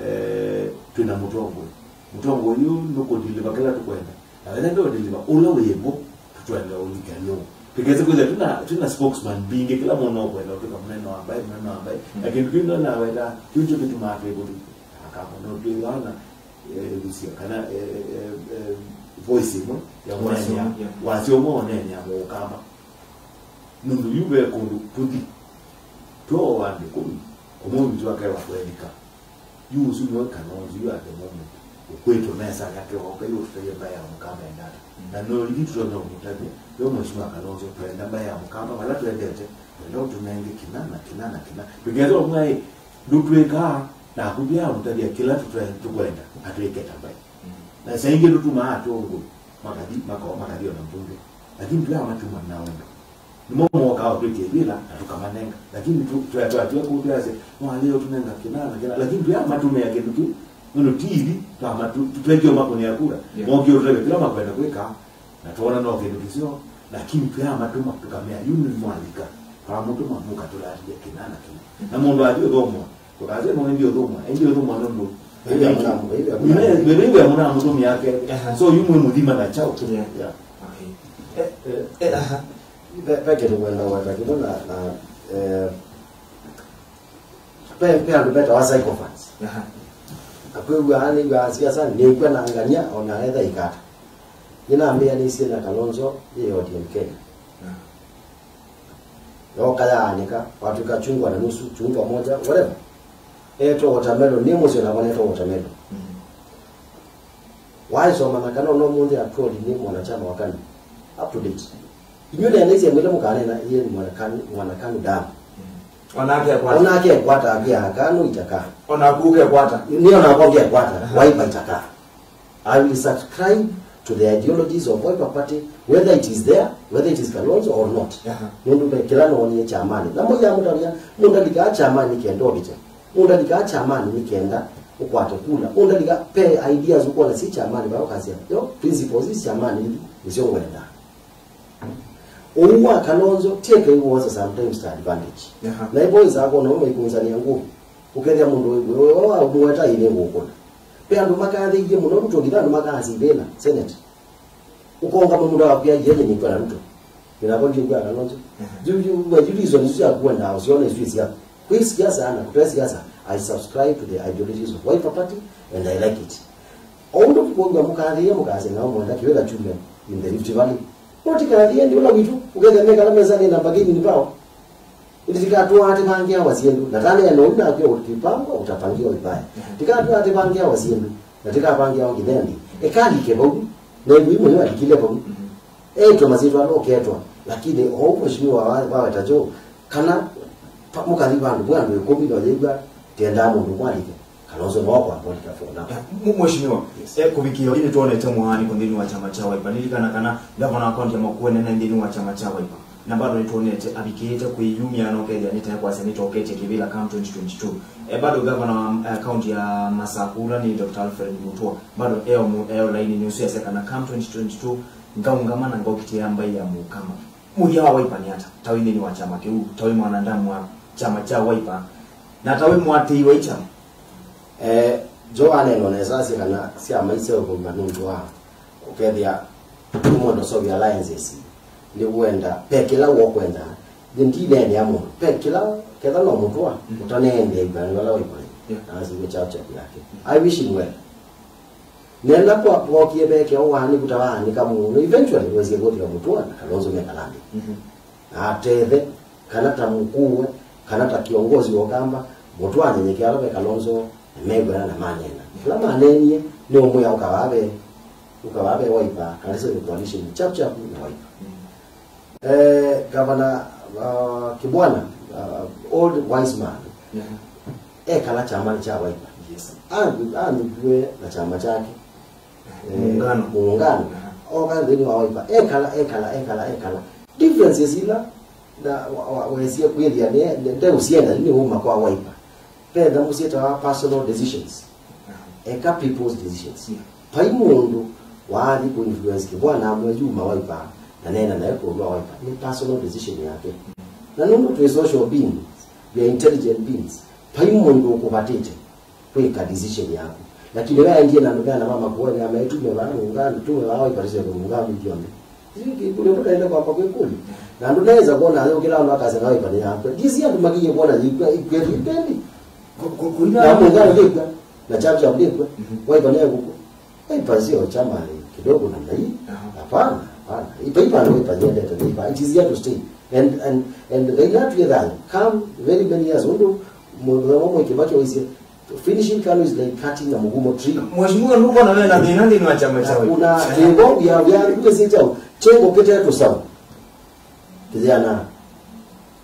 eh, twĩna mũtongoi. Mũtongoi ũyũ nũkũdeliver kĩla tũkwenda. Na wetha ndeũdeliver, ũla wĩ vo, tũtwenda ũlike nũũ. Tũkese kwĩthĩa twĩna, twĩna spokesman mbingĩ, kĩla mũndũ no kwenda ũtw'ĩka mũnene wa mbaĩ, mũnene wa mbaĩ. Mm. Na kĩndũ kĩu no nawenda, kĩu kyo kĩtumaa twĩkũlya. Akamba, no twĩthwana, eh, ĩvusia kana, eh, eh, eh, voice ĩmwe ya Voice ũneenea, ĩmwe, yeah. Wasya ũmwe wa ũneenea Mũkamba. Nũndũ yu ve kũndũ tũthi, twowa andũ ĩkũmi, ũmwe witũ akewa kwelika. Yu ũsu nĩwe Kalonzo yu at the moment ũkwĩtwe mesa yake waũka yu ũtũtavya mbaĩ ya Mũkamba endata. Mm. Na no ithyĩ tũtonya ũmũtavya, yo Mheshimiwa Kalonzo, twenda mbaĩ ya Mũkamba, vala twendete, twenda ũtũnenge kĩna na kĩna na kĩna. Tũkethwa mwaĩ, ndũtwĩkaa, naku ndwĩamũtavya kĩla tũtwe-, tũkwenda atwĩke ta mbaĩ. Mm. Na saa ingĩ tũtumaa atongoi makathi, maka-, makathi ona mbunge. Lakini ndwĩamatuma na wendo. Nĩmo mokaa ũtwĩtĩe wĩla na tũkamanenga. Lakini tũ-, twa-, twatw'a kũu twĩasya, "Mwalea ũtũnenga kĩna na kĩna." Lakini ndwĩamatũmĩa kĩndũ kĩu. Nũndũ ti ithi, twamatu-, tũ-, twekĩo makũnĩa kura. Yeah. Mokie ũtũtavya kĩla makwenda kwĩka. Na twona no kĩndũ kĩseo, lakini twĩamatũma, tũkamea, "Yu nĩ mwalika." Twamũtũma, mũkatũlatĩlya kĩna na kĩna. Na mũndũ athi ũthũmũa, tũkasya, "No, ĩndĩ ũthũmũa, ĩndĩ ũthũmũa nũndũ." Ĩndĩ amũna-, ĩndĩ amũna-, ĩndĩ we mũnamũtũmĩa ake. Aha. So, yu mwĩ mũthima na kyaũ? Yeah. Yeah. Okay. Eh, eh, eh, aha. Ve, ve kĩndũ kwenda weta kĩmwe na, na, eh, Ve, ve andũ metawa sycophants. Aha. Na kwĩw'aa nĩw'aa siasa nĩkw'a na ngania o na etha ikata. Nĩnambĩanĩisye na Kalonzo yĩ O D M Kenya. Ah. Yoka yaanĩka, watw'ĩka chungwa na nusu, chungwa moja, whatever. Etwa watermelon, nĩ mũsyo nakwa netwa watermelon. Mm. Waisoma na kana ũla ũmũnthĩ atwoli nĩ mwanachama wa KANU. Up to date. Inyuĩ neenaisye mwĩle mũkanena, iye nĩ mwana KANU, mwana KANU damu. Mm. Onake ekwata. Onake ekwata, akwĩa KANU itakaa. Onaku ũkekwata. Nĩ onakwa ngekwata, aha, Wiper itakaa. I will subscribe to the ideologies of Wiper Party, whether it is there, whether it is Kalonzo or not. Aha. Nũndũ ve kĩla noonie kyamanĩ. Na mũya mũtavya, mũndalikaa kyamanĩ kenda ũvĩte. Mũndalikaa kyamanĩ nĩ kenda ũkwate kula. Mũndalika pe ideas ũkwona si kyamanĩ va ũkasya, yo, principles si kyamanĩ ithi, nĩsyo ngwenda. Ũu wa Kalonzo, tieke iwosa sometimes ta advantage. Aha. Na ivo ĩsaa kwona ũmwe ikunzania ngũvi. Ũkethĩa mũndũ wĩ, wĩ, wĩ, wa mũweta ĩnĩ ngũkũna. Pe andũ makathĩie mũno, Ruto nginya andũ makasivĩla Senate. Ũkonga mũndũ waku ya yeye nĩ kwa Ruto. Nĩnako ndio kwa Kalonzo. Mhm. Yu, yu, wa, yu reason isu ya kuenda, usione isu ya. Kwa siasa na kutoa siasa, I subscribe to the ideologies of Wiper Party and I like it. Ondo kwa mkathĩie mkase na mwenda kiwela chume in the Rift Valley. Ũtikathie ndi ũla witũ, ũkethĩa mekala mesanĩ na mbagĩni nĩ vao. Ĩndĩ tikatwaa atĩvangĩa wa syĩndũ, na tanea na ũu nakwĩa ũkĩpangwa ũtapangiwa vibaya. Tikatwaa atĩvangĩa wa syĩndũ, na tikapangia o kĩthendi. Ekalike vau, na ĩvu imwe nĩwalikile vau. Etwa masyĩtwa ala ũketwa, lakini o ũu mheshimiwa wa, waweta Joe, kana pa, mũkathi vandũ mwe andũ ĩkũmi na ũyĩw'a, tiendaa mũndũ mwalike. Kalonzo no kwambũlika for now. Eh, mu-, mheshimiwa, yes, eh, kũvikĩa yu nĩtwonete mũaanĩko nthĩnĩ wa kyama kya Wiper. Nĩlikana kana gavana wa kaunti ya Makueni nĩ nthĩnĩ wa kyama kya Wiper. Na bado nĩtwonete avikĩĩte kwĩyumya na ũkethĩa nĩtae kwasya nĩtoketye kĩvĩla come twenty twenty-two. Eh, bado gavana wa, eh, kaunti ya Masakula nĩ Doctor Alfred Mutua. Bado eo mu-, eo laini nĩ ũsu yasya kana come twenty twenty-two ngaũngama na ngokitĩa mbaĩ ya Mũkamba. Mũthya wa Wiper nĩ ata? Ta wĩ nthĩnĩ wa kyama kĩu, ta wĩ mwanadamu wa kyama kya Wiper, na ta wĩ mũatĩĩi wa kyama. Eh, Joe aneno nesa asya kana syama iseũvũma nũndũ wa ũkethĩa nĩ mwendo sovya alliances, nĩ wenda pe kĩla wokwenda. Nĩ ndineenea mũndũ pe kĩla ketha no mũtwa, mm, ũtaneendea ivani vala waivani. Yeah. Na asingwe chao chao yake. I wish him well. Nenda kwa wokie veke o waanĩku ta waanika mũno, eventually wesie kũthika mũtwa na Kalonzo mekalanĩ. Mhm. Na atethe, kana ta mũkuwe, kana ta kĩongozi wa Ũkamba, mũtwa anyenyekea ala ve Kalonzo, na mew'ana na manena. Ala maneenie, nĩ ũmwĩa ũkavave, ũkavave Wiper, kana sio coalition, chap chap na Wiper. Mhm. Eh, Gavana, uh, Kibwana, uh, old wise man, yeah, ekala kyama kya Wiper. Yes. Andu-, andukiwe na kyama kyake. Eh, Muungano. Muungano. Yeah. Oka nthĩnĩ wa Wiper. Ekala, ekala, ekala, ekala. Differences ila na wa, wa, wesie kwĩthĩa nĩ, nĩ, ndeũsienda nĩ uma kwa Wiper. Ve nyamũ syĩtawa personal decisions. Eka people's decisions. Yeah. Vai mũndũ waathi kũ influence Kibwana amwe yuma Wiper na neena nae kũlwa Wiper. Nĩ personal decision yake. Na nũndũ twĩ social beings, we are intelligent beings. Vai mũndũ ũkũvatĩte kwĩka decision yaku. Lakini waendie na andũ meana ma Makueni, ametume vaa Muungano, tume vaa Wiper, tume Muungano ithyonthe. Yu kĩkũlyo ndũkaenda kwamba kwĩkũlya. Na andũ nesa kwona ayũkĩla andũ akasya na Wiper nĩ yakwe. Ndisi andũ makiye kwona yĩkw'a, ikwethu ipendi. Ku-, ku-, kuina na Muungano ndĩkw'a, na Chap Chap ndĩkw'a. Mhm. Wiper nĩ yakũkw'a. Wiper sio chama kidogo namna hii. Aha. Hapana, hapana. Ipa, ipa ndio Wiper yendete, ipa. It is here to stay. And, and, and they not together. Come very many years, ũndũ mũthenya ũmwe Kibaki waisye, finishing Kanu is like cutting a mugumo tree. Mheshimiwa, nduko na wewe na thĩna nthĩnĩ wa kyama kya Wiper. Kuna tĩvo ya, ya, ya, ya, kyengo kĩtetũ sawa. Kijana.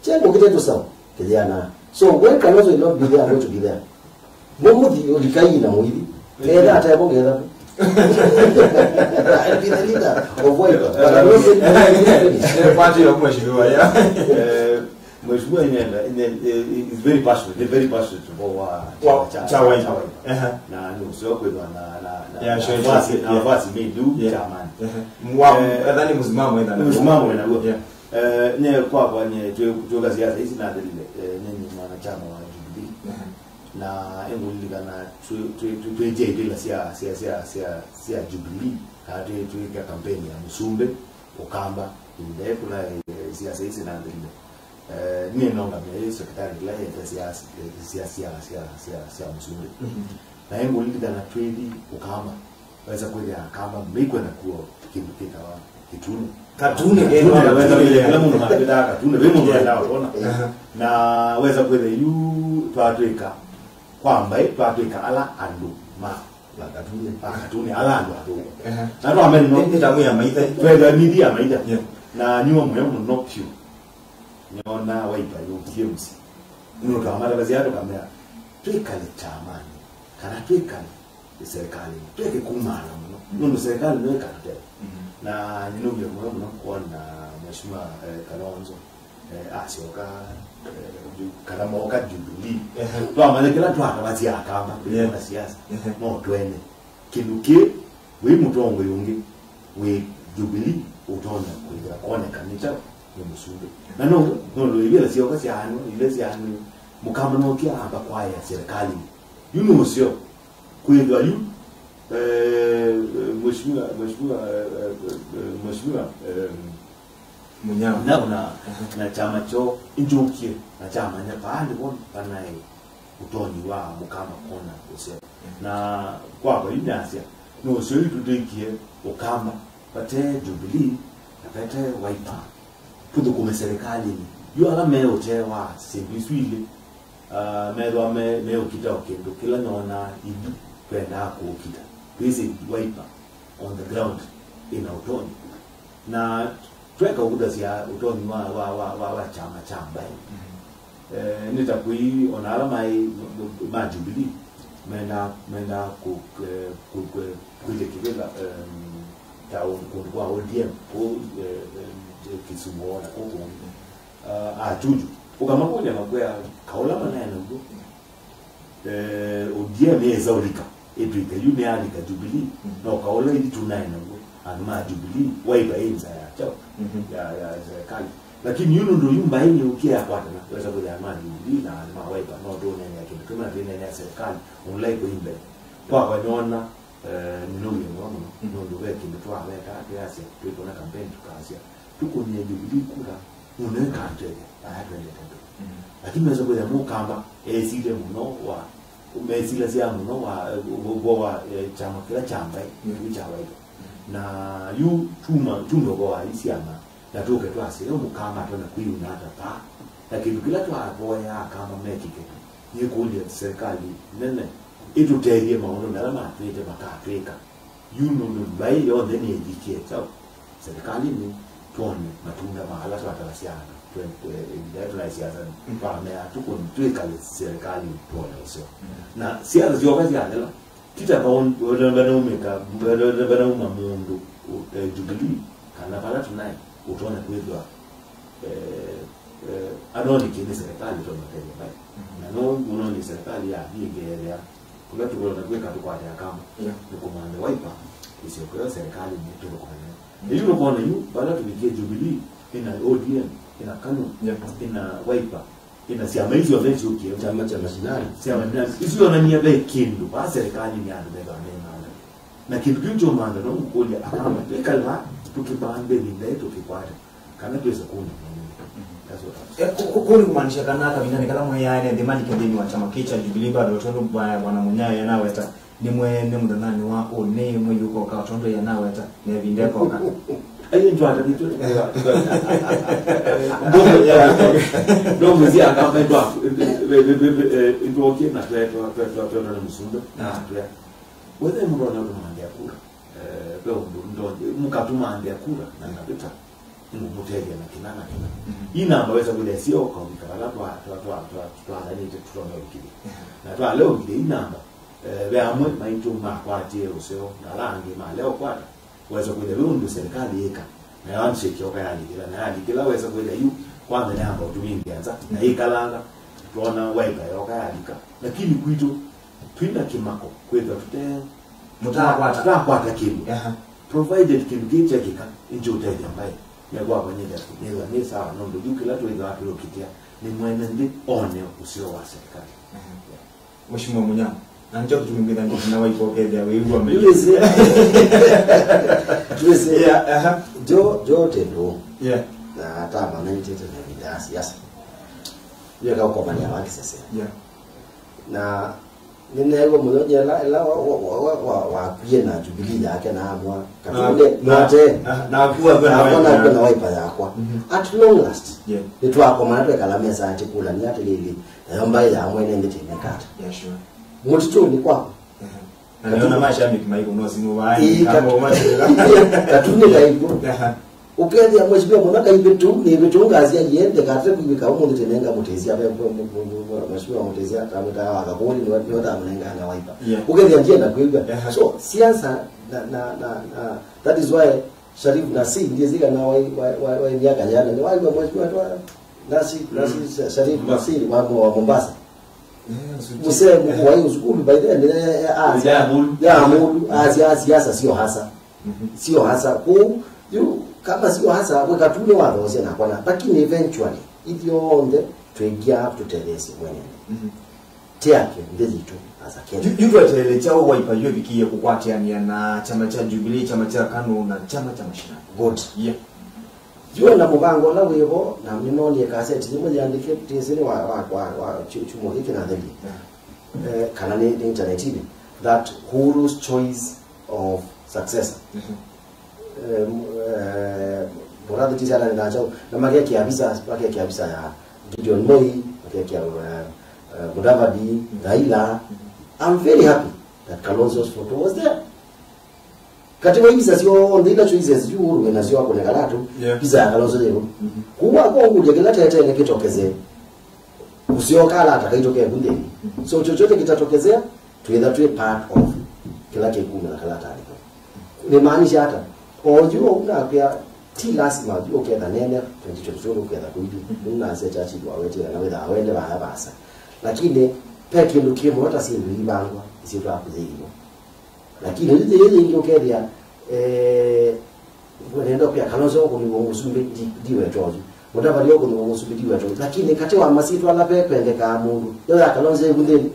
Kyengo kĩtetũ sawa. Kijana. So, when Kalonzo will not be there, I'm going to be there. Mũmũthi ũlikai na mũithi. Etha atevo ngetha. I'll be the leader of Wiper. But I'm not saying Eh, party ya mheshimiwa, yeah. Eh, Mheshimiwa Inenda, ine, eh, is very passionate, they're very passionate about wa, Wa, cha, cha, cha Wiper. Cha Wiper. Ehe. Na nĩ ũseo kwĩthwa na, na, na, Yeah, na sure, nafasi, sure, na yeah. Nafasi mĩndũ Yeah. Chamani. Ehe. Mwa, Eh, etha nĩ msimamo etha nĩ na msimamo ena huo. Yeah. Eh, nye kwakwa nye, twe, tweka siasa hizi na ndĩlile, eh, nye nĩ mwanachama wa Jubilee. Ehe. Na engũlilikana twĩ, twĩ, twĩ, twĩtya ivĩla sya, sya, sya, sya, sya Jubilee, kana twĩ, twĩka kampeni ya mũsumbĩ, Ũkamba, inde kũla, eh, siasa hizi na ndĩlile. Eh, nĩ nongamia ĩ sekretari ĩla yete sya, sya, sya, sya, sya, sya mũsumbĩ. Mhm. Na ĩngũlilikana twĩthi Ũkamba, wesa kwĩthĩa Akamba meikwenda kuo kĩndũ kĩtawa kĩtune. Katune, Katune, kĩndũ wesa katune, kwĩthĩa yeah. Kĩla mũndũ makwĩtaa katune, ve mũndũ Yeah. Wendaa ũtona. Aha. Na wesa kwĩthĩa yu twatwĩka, kwa mbaĩ twatwĩka ala andũ ma, ma katune, ma katune, ala andũ athũku. Aha. Na twamene no, Nĩ, nĩ tamu ya maitha. Twenda mĩthi ya maitha. Yeah. Na nyuo mũyo mũno piũ. Nĩona Wiper yũkie mũsyĩ. Nũndũ twamatathasya tũkamea, twĩkale kyamanĩ, kana twĩkale serikalĩnĩ, tweke kumaana mũno. Nũndũ serikali nĩyo ĩkatũtethya. Mhm. Na nĩnũmie mũno mũno kwona Mheshimiwa, eh, Kalonzo, eh, asyoka, eh, ju-, kana mooka Jubilee. Ehe. Twamanya kĩla twatavasya Akamba, yeah, na siasa. Ehe. No twene. Kĩndũ kĩ, wĩ mũtongoi ũngĩ wĩ Jubilee ũtonya kwĩthĩa kwoneka nĩ ta nĩ mũsumbĩ. Na no, no, no, ivĩla syoka syaanwa, ila syaanwa, Mũkamba nokia amba kwaĩa serikalini. Yu nĩ ũseo. Kwĩthwa yu, eh, Mheshimiwa, Mheshimiwa, eh, eh, eh, Mheshimiwa, eh, Munyao. Na, na, na kyama kyoo injukie na kyamanya paa ndipo panaĩ ũtonyi wa Mũkamba kwona ũseo. Na kwakwa yu nasya, nĩ ũseo yu tũtwĩkie Ũkamba, vate Jubilee, na vate Wiper. Tũthũkũme serikalini. Yu ala me ũtee wa syĩndũ isu ilĩ, ah, methwa me, meũkita o kĩndũ kĩla nyonaa ithu twendaa kũũkita. Twĩsĩ Wiper on the ground ĩna ũtonyi. Na tweka ũvuthasya ũtonyi wa, wa, wa, wa, wa kyama kya mbaĩ. Mhm. Eh, nĩ ta kwĩ ona ala maĩ ma Jubilee menda, menda kũ, eh, kũ, kũ, kwĩtya kĩvĩla, em, ta ũndũ kũndũ kwa O D M kũu, eh, eh, Kisumu ona kũu kũngĩ. Ah, achuju. Ũkamakũlya makwĩa kaũla manaena w'o. Eh, O D M yĩsa ũlika, ĩtw'ĩke yu nĩyalika Jubilee, mm, no kaũla ithi tũnaena w'o, andũ ma Jubilee, Wiper ĩ nza ya kyaũ, mhm, ya, ya serikali. Lakini yu nũndũ yu mbaĩ nĩyũkie yakwatana, wesa kwĩthĩa andũ ma Jubilee na andũ ma Wiper no tũneenea kĩndũ kĩmwe na twĩneenea serikali, ũla ĩkũi mbee. Kwakwa nĩona, eh, nĩnũmie mũno mũno, mm, nũndũ ve kĩndũ twaweta, twĩasya, twĩkũna campaign tũkasya, tũkũnie Jubilee kura, mũno ĩkatwethya, aya twendete andũ. Mm. Lakini mesa kwĩthĩa Mũkamba esilye mũno wa, mesilasya mũno wa, eh, ũvoo wa, eh, kyama kĩla kya mbaĩ, mm, kĩu kya Wiper. Mm. Na yu tuma, tume ũvoo wa ii syama, na tũke twasye, yo Mũkamba atona kwĩuna ata paa. Na kĩndũ kĩla twavoyaa Akamba mekĩke, nĩkũlya serikali nene ĩtũtethye maũndũ ala matwĩte makatwĩka. Yu nũndũ mbaĩ yonthe nĩyĩvikie kyaũ serikalinĩ, twone matunda ma ala twatavasya andũ. Twe-, twe-, ĩvinda yĩĩ tũnaĩ siasanĩ, mm, twamea tũkũni twĩkale serikali twone ũseo. Mm. Na siasa syoka syathela, ti ta vau vanaumĩka, vanauma mũndũ, eh, Jubilee, kana vala tũnaĩ, ũtonya kwĩthwa, eh, eh, anonĩkie nĩ serikali ĩtonya ũtethya mbaĩ. Mhm. Na no mũnonye serikali yathi ĩkethĩa kũla tũkwenda kwĩka tũkwate Akamba. Yeah. Nĩ kũmanthe Wiper, ĩsyoke yo serikali nĩ tũthũkũme nayo. Mhm. Yu nũkwona yu, vala tũvikie Jubilee, ĩna O D M, ĩna KANU, yeah, ĩna Wiper, ĩna syama isu syonthe syũkie. Kyama kya mashinani. Syama mashinani. Isu yonania ve kĩndũ, va serikali nĩ andũ methwa me mantha. Na kĩndũ kĩu kyũmantha no ngũkũlya Akamba, twĩkale va, tũkĩmanthe ĩvinda ĩ tũkĩkwata. Kana twĩsa kũna mwenene. That's what I'm saying. Eh, kũ-, kũ-, kũu nĩ kũmaanisha kana kavindanĩ kala mwĩyaene nthĩ malike nthĩnĩ wa kyama kĩĩ kya Jubilee bado, tondũ bwa-, Bwana Mũnyao yanaweta nĩ mwene mũthenyanĩ wa ũnĩ mwei ũkoka, tondũ yanaweta na ĩvinda ĩkoka. Ayi, nĩtwatanĩtwe. Ndomo ya, ndomo cia Akamba itwa, itwokie na twetwa, twetwa, twetwa nĩ mũsumbĩ. Na twea. Wethe mũndũ ona ũtũmanthe kura. Eh, ve ũndũ ndonye, mũkatũmanthĩa kura, na ngavĩta, nĩngũmũtethya na kĩna na kĩna. Mhm. Ii namba wesa kwĩthĩa syo ũkaũvika vala twa, twa, twa, twa, twathanĩte tũtonya ũvikĩthya. Mhm. Na twalea ũvikĩthya ii namba, eh, ve amwe maitũ makwatie ũseo, na ala angĩ malea ũkwata. Wesa kwĩthĩa ve ũndũ serikali yĩka, na handshake yoka yalikĩla, na yalikĩla wesa kwĩthĩa yu, kwanza nĩ amba ũtũvingĩa nza, na yĩkalanga, twona Wiper yoka yalika. Lakini kwitũ, twĩna kĩmako, kwĩthwa tũte Mũtakwata. Tũtakwata kĩndũ. Aha. Provided kĩndũ kĩĩ kyekĩka, nĩkĩũtethya mbaĩ. Nĩkwakwa nĩthĩa nĩthwa nĩ sawa, nũndũ yu kĩla twĩthĩwa twĩũkitĩa nĩ mwene nthĩ one ũseo wa serikali. Aha. Mheshimiwa Munyao, na nĩkyo kĩtumi ngwĩtha ngĩtina Wiper ũkethĩa wĩw'a mbee. Twĩsĩ. Twĩsĩ. Yeah, aha. Jo, jo tendo. Yeah. Na tama naitĩte na ĩvinda ya siasa. Yeka ũkomania wa kĩsese. Yeah. Na nĩneew'a mũyo nyela ĩla wa, wa, wa, wa, wa, wakwie na Jubilee yake na amwa. Na, Katũnde, na, note. Na, na kuwa kwĩ na Nakwa Wiper. Nakwa na Wiper yakwa. Mhm. At long last, yeah, nĩtwakomana twekala mesa atikũlania atĩlĩlĩ, nayo mbaĩ ya mwene nthĩ tĩmĩkata. Yeah, sure. Mũtitũnĩ kwakwa. Mhm. Na nĩona mashabiki maiko no simu vaani, ĩĩ, kama kat-, umasira. Katuni kaiko. Aha. Ũkethĩa Mheshimiwa Mũnyao kaivĩtũ, nĩvĩtũ ngasya yende, kate kwĩw'ĩka ũmũnthĩ tene ngamũtĩsya, ve, ve, ve, ve, ve, Mheshimiwa Mũtĩsya, tamwĩtaa wa Kakũni, nĩwe, nĩwe tamũnenganga Wiper. Yeah. Ũkethĩa ndienda kwĩw'a. Yeah. So, siasa, Na, na, na, na, that is why Sharif Nasir, ndiye zika na wai, wai, wai, wai miaka yana, ni wai wa mwezi wa twa, Nasir, Nasir Sha-, Sharif Nasir wa, wa Mombasa. Musee mkuu wa hiyo sukulu by then, eh, eh, ah, ya Amulu. Ya Amulu, ah, sia-, siasa sio hasa. Sio hasa. Kuu, yu, kama sio hasa, weka tu ni watho sia na kwana. Lakini eventually, ithyonthe, twengia tutelesi mwenene. Tiake nthĩ yitũ as a Kenya. Yu, yu tweteele kyaũ Wiper yu ĩvikie kũkwatĩanĩa na kyama kya Jubilee, kyama kya KANU na kyama kya mashinani? Good. Yeah. Yu na mũvango ũla wĩvo, na nĩnoonie kaseti yĩmwe yĩandĩkĩtĩsĩ nĩ wa, wa, wa, wa chu-, chumo kĩkĩ na theli. Yeah. Eh, kana nĩ, nĩ intanetini, that Uhuru's choice of successor. Eh, m-, eh, mũrathĩtisye ala na kyaũ, na makekĩa visa, makekĩa visa ya Gideon Moi, makekĩa, eh, eh, Mudavadi, Raila. I'm very happy that Kalonzo's photo was there. Katĩ wa visa syonthe ila choices yu Uhuru wĩ nasyo akũnengana tu, yeah, visa ya Kalonzo yĩvo. Kũu wakwa ũkũlya kĩla tetene kĩtokeze. Ũseo kala ata kaitũ keku nthĩnĩ. So chochote kitatokezea, twĩtha twĩ part of kĩla kĩkumĩla kalatanĩ kau. Nĩmaanisha ata? O yu ũu nakwĩa, ti lasima yu ũketha nene twenty twenty-two ũketha kũithi. Nĩnasya Churchill wawetĩe kana wĩthaa wende vaya vaasa. Lakini ve kĩndũ kĩ mũno ta syĩndũ iivangwa, isyĩtwa akũyĩiwe. Lakini yu yĩĩ yĩngĩ ũkethĩa, eh, nenda kwĩa Kalonzo ũkũnĩwa mũsumbĩ, ndi-, ndiweta ũyu. Mudavadi ũkũnĩwa mũsumbĩ, ndiweta ũyu. Lakini katĩ wa masyĩtwa ala ve kwendekaa mũndũ, yo ya Kalonzo ĩvu nthĩnĩ.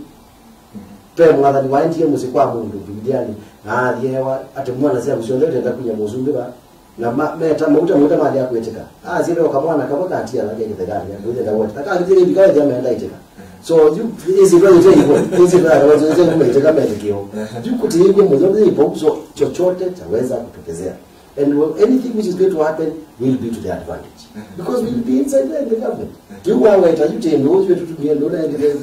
Ve mwathani waendie mũsyĩ kwa mũndũ Mbivilianĩ, na athiewa atĩ mwana syaku syonthe ũtenda kunya mũsumbĩ va. Na ma-, meta mauta, mauta mathia kwĩtĩka. Asye ve kamwana kava katiala ke kĩthekanĩ, kũithenda wote. Akavithie nĩ vika ethia menda itĩka. So, yu, isi ndo ite ivo, isi ndo ite ivo, ite ivo, ite kama itikio. Yu kutiigwe mũno nĩ ivo, so chochote chaweza kutokezea. And well, anything which is going to happen will be to their advantage. Because we'll be inside there in the government. Yu waweta, yu tendo, yu tutumie ndo na ende.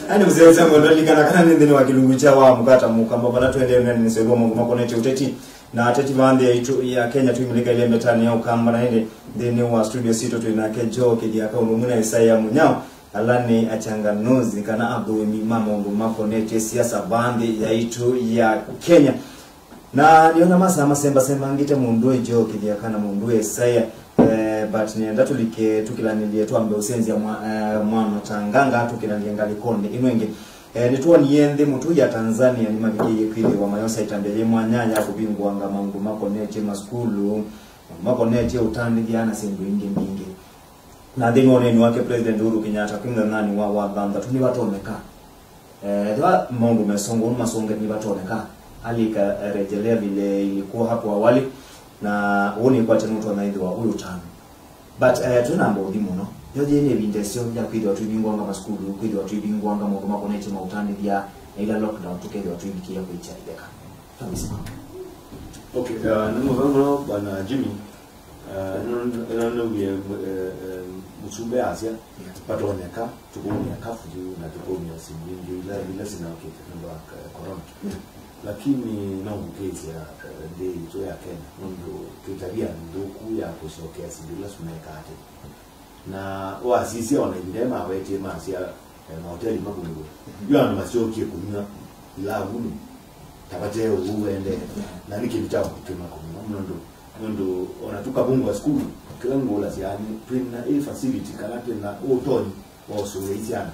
Ani mzee Samuel, ndalikana kana nĩ nthĩnĩ wa kĩlungu kya wa mũkata mũkamba, vala twendee nene nĩ selo maũndũ makonetye ũteti. Na ateti va nthĩ yaitũ ya Kenya twimĩlĩkaile mbetanĩ ya Ũkamba, na ĩndĩ nthĩnĩ wa studio sitũ twĩ nake Joe Kĩthiaka ũndũ ũmwe na Isaiah Mũnyao, ala nĩ achanganuzi kana athũĩmi ma maũndũ makonetye siasa va nthĩ yaitũ ya Kenya. Na nĩona masaa masembasembangĩte mũndũ ũyũ Joe Kĩthiaka na mũndũ ũyũ Isaiah, eh, but nĩenda tũlike tũkĩlanĩlye twambe ũsenzya mwa-, eh, mwana tanganga tũkĩlanĩlye ngalĩkonĩ ĩno ĩngĩ. Eh, nĩtwonie nthĩ mũtũi ya Tanzania nĩmavikĩie kwĩthĩwa mayosa ĩtambya yĩ mwanya ya kũvingũanga maũndũ makonetye masukulu, maũndũ makonetye ũtandĩthya na syĩndũ ingĩ mbingĩ. Na nthĩnĩ wa ũneeni wake, President Uhuru Kenyatta kwĩ mũthenyanĩ wa wathanthatũ nĩvatonyeka, eh, ethĩwa maũndũ mesongo nĩmasonge nĩvatonyeka alika, eh, rejelea vile ilikuwa hapo awali, na ũu nĩkwatya nũtonya ĩthĩwa ũyũ ũtano. But, eh, twĩ na mbothi mũno. Yo yĩĩ nĩ ĩvinda ĩseo ya kwĩthĩwa tũivingũanga masukulu, kwĩthĩwa tũivingũanga maũndũ makonetye maũtandĩthya, na ila lockdown tũkethĩwa tũivikĩĩa kwĩkya itheka. Tũmĩsima. Okay, uh, nĩ mũvea mũno Bwana Jimmy. Uh, ĩno, ĩno nĩwie, eh, eh, mũsumbĩ asya, yeah, vatonyeka, tũkũmĩa kafyu na tũkũmĩa syĩndũ ingĩ ila, ila sinokĩte nũndũ wa, eh, corona. Yeah. Lakini no ngũkĩĩsya, eh, nthĩ yitũ ya Kenya, nũndũ twĩ tavia nthũku ya kũsyokea syĩndũ ila sumekaa tene. Na wasisya ona ĩvinda yĩ mawetie masya, eh, mahoteli makũnĩwe. Mhm. Yu andũ masyokie kũnyw'a ilavunĩ, ta vate ũu wendee. Yeah. Na nĩ kĩndũ kya kũkĩma kũmũno, nũndũ, nũndũ ona tũkavungwa sukulu, kĩla ngũlasya nĩ twĩ na ĩ facility kana twĩ na ũtonyi wa ũsũĩa syana.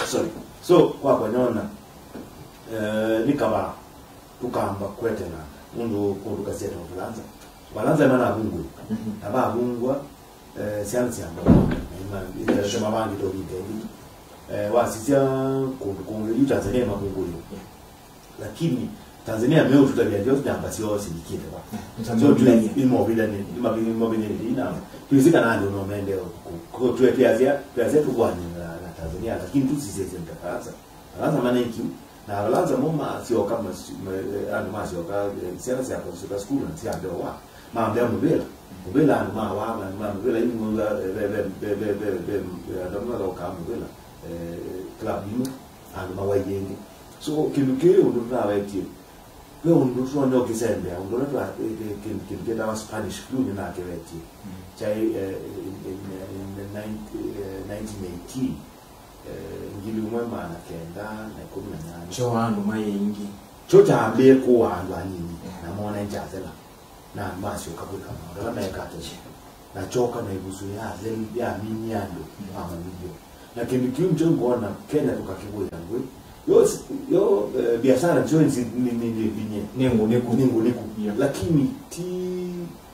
Sorry. So, kwakwa nona, eh, nĩ kavaa tũkamba kwetelana, nũndũ kũndũ kasete Ufalansa. Ufalansa manavungũe. Mhm. Na vavungwa, eh, syana syamba, na ĩtete mavangĩte ũvinda ĩngĩ. Eh, wasisya kũndũ kũngĩ, yu Tanzania mavungũe. Yeah. Lakini Tanzania meũtũtavya ndio nyamba syoo silikĩte va. Yeah. So, imovilani, imovilani, ina, twĩsĩ kana andũ no mende kũ-, kũ-, twe-, twĩasya, twĩasya tũkwanye na, na Tanzania, lakini tũsisye Ufaransa. Afaransa manaikiu, na Afaransa mo masyoka, mas-, ma-, eh, andũ masyoka, eh, syana syakwa syoka sukulu na syambĩa wa. Mambĩa mũvĩla. Mũvĩla andũ mawa, ma, ma mũvĩla yu mũvĩla, eh, ve, ve, andũ mathokaa mũvĩla, eh, club yu, andũ mawai ĩngĩ. So, kĩndũ kĩĩ ũndũ tũnawetie, ve ũndũ tũtonya ũkĩsembea, ũndũ ũla twa, eh, eh, kĩndũ, kĩndũ kĩtawa Spanish flu nĩnakewetie. Mm. Kyaĩ, eh, in, in, in the nine-, eh, nineteen eighteen. eh, ngili ĩmwe maana kenda na ĩkũmi na nyanya. Kyo andũ maĩ aingĩ. Kyo kyambĩĩe kũa andũ anini, yeah, na mona nĩ kyathela. Na masyoka kwĩka maũndũ ala meeka tene. Na kyoka na ĩvuso ya athelu, yaminie andũ, mm, ma mamilioni. Na kĩndũ kĩu nĩkyo ngwona Kenya tũkakĩvũĩa ngũĩ. Yo, yo, eh, biashara nĩsyo nĩ, nĩ, nĩ, nĩ vinya. Nĩ ngũnĩku. Nĩ ngũnĩku. Yeah. Lakini ti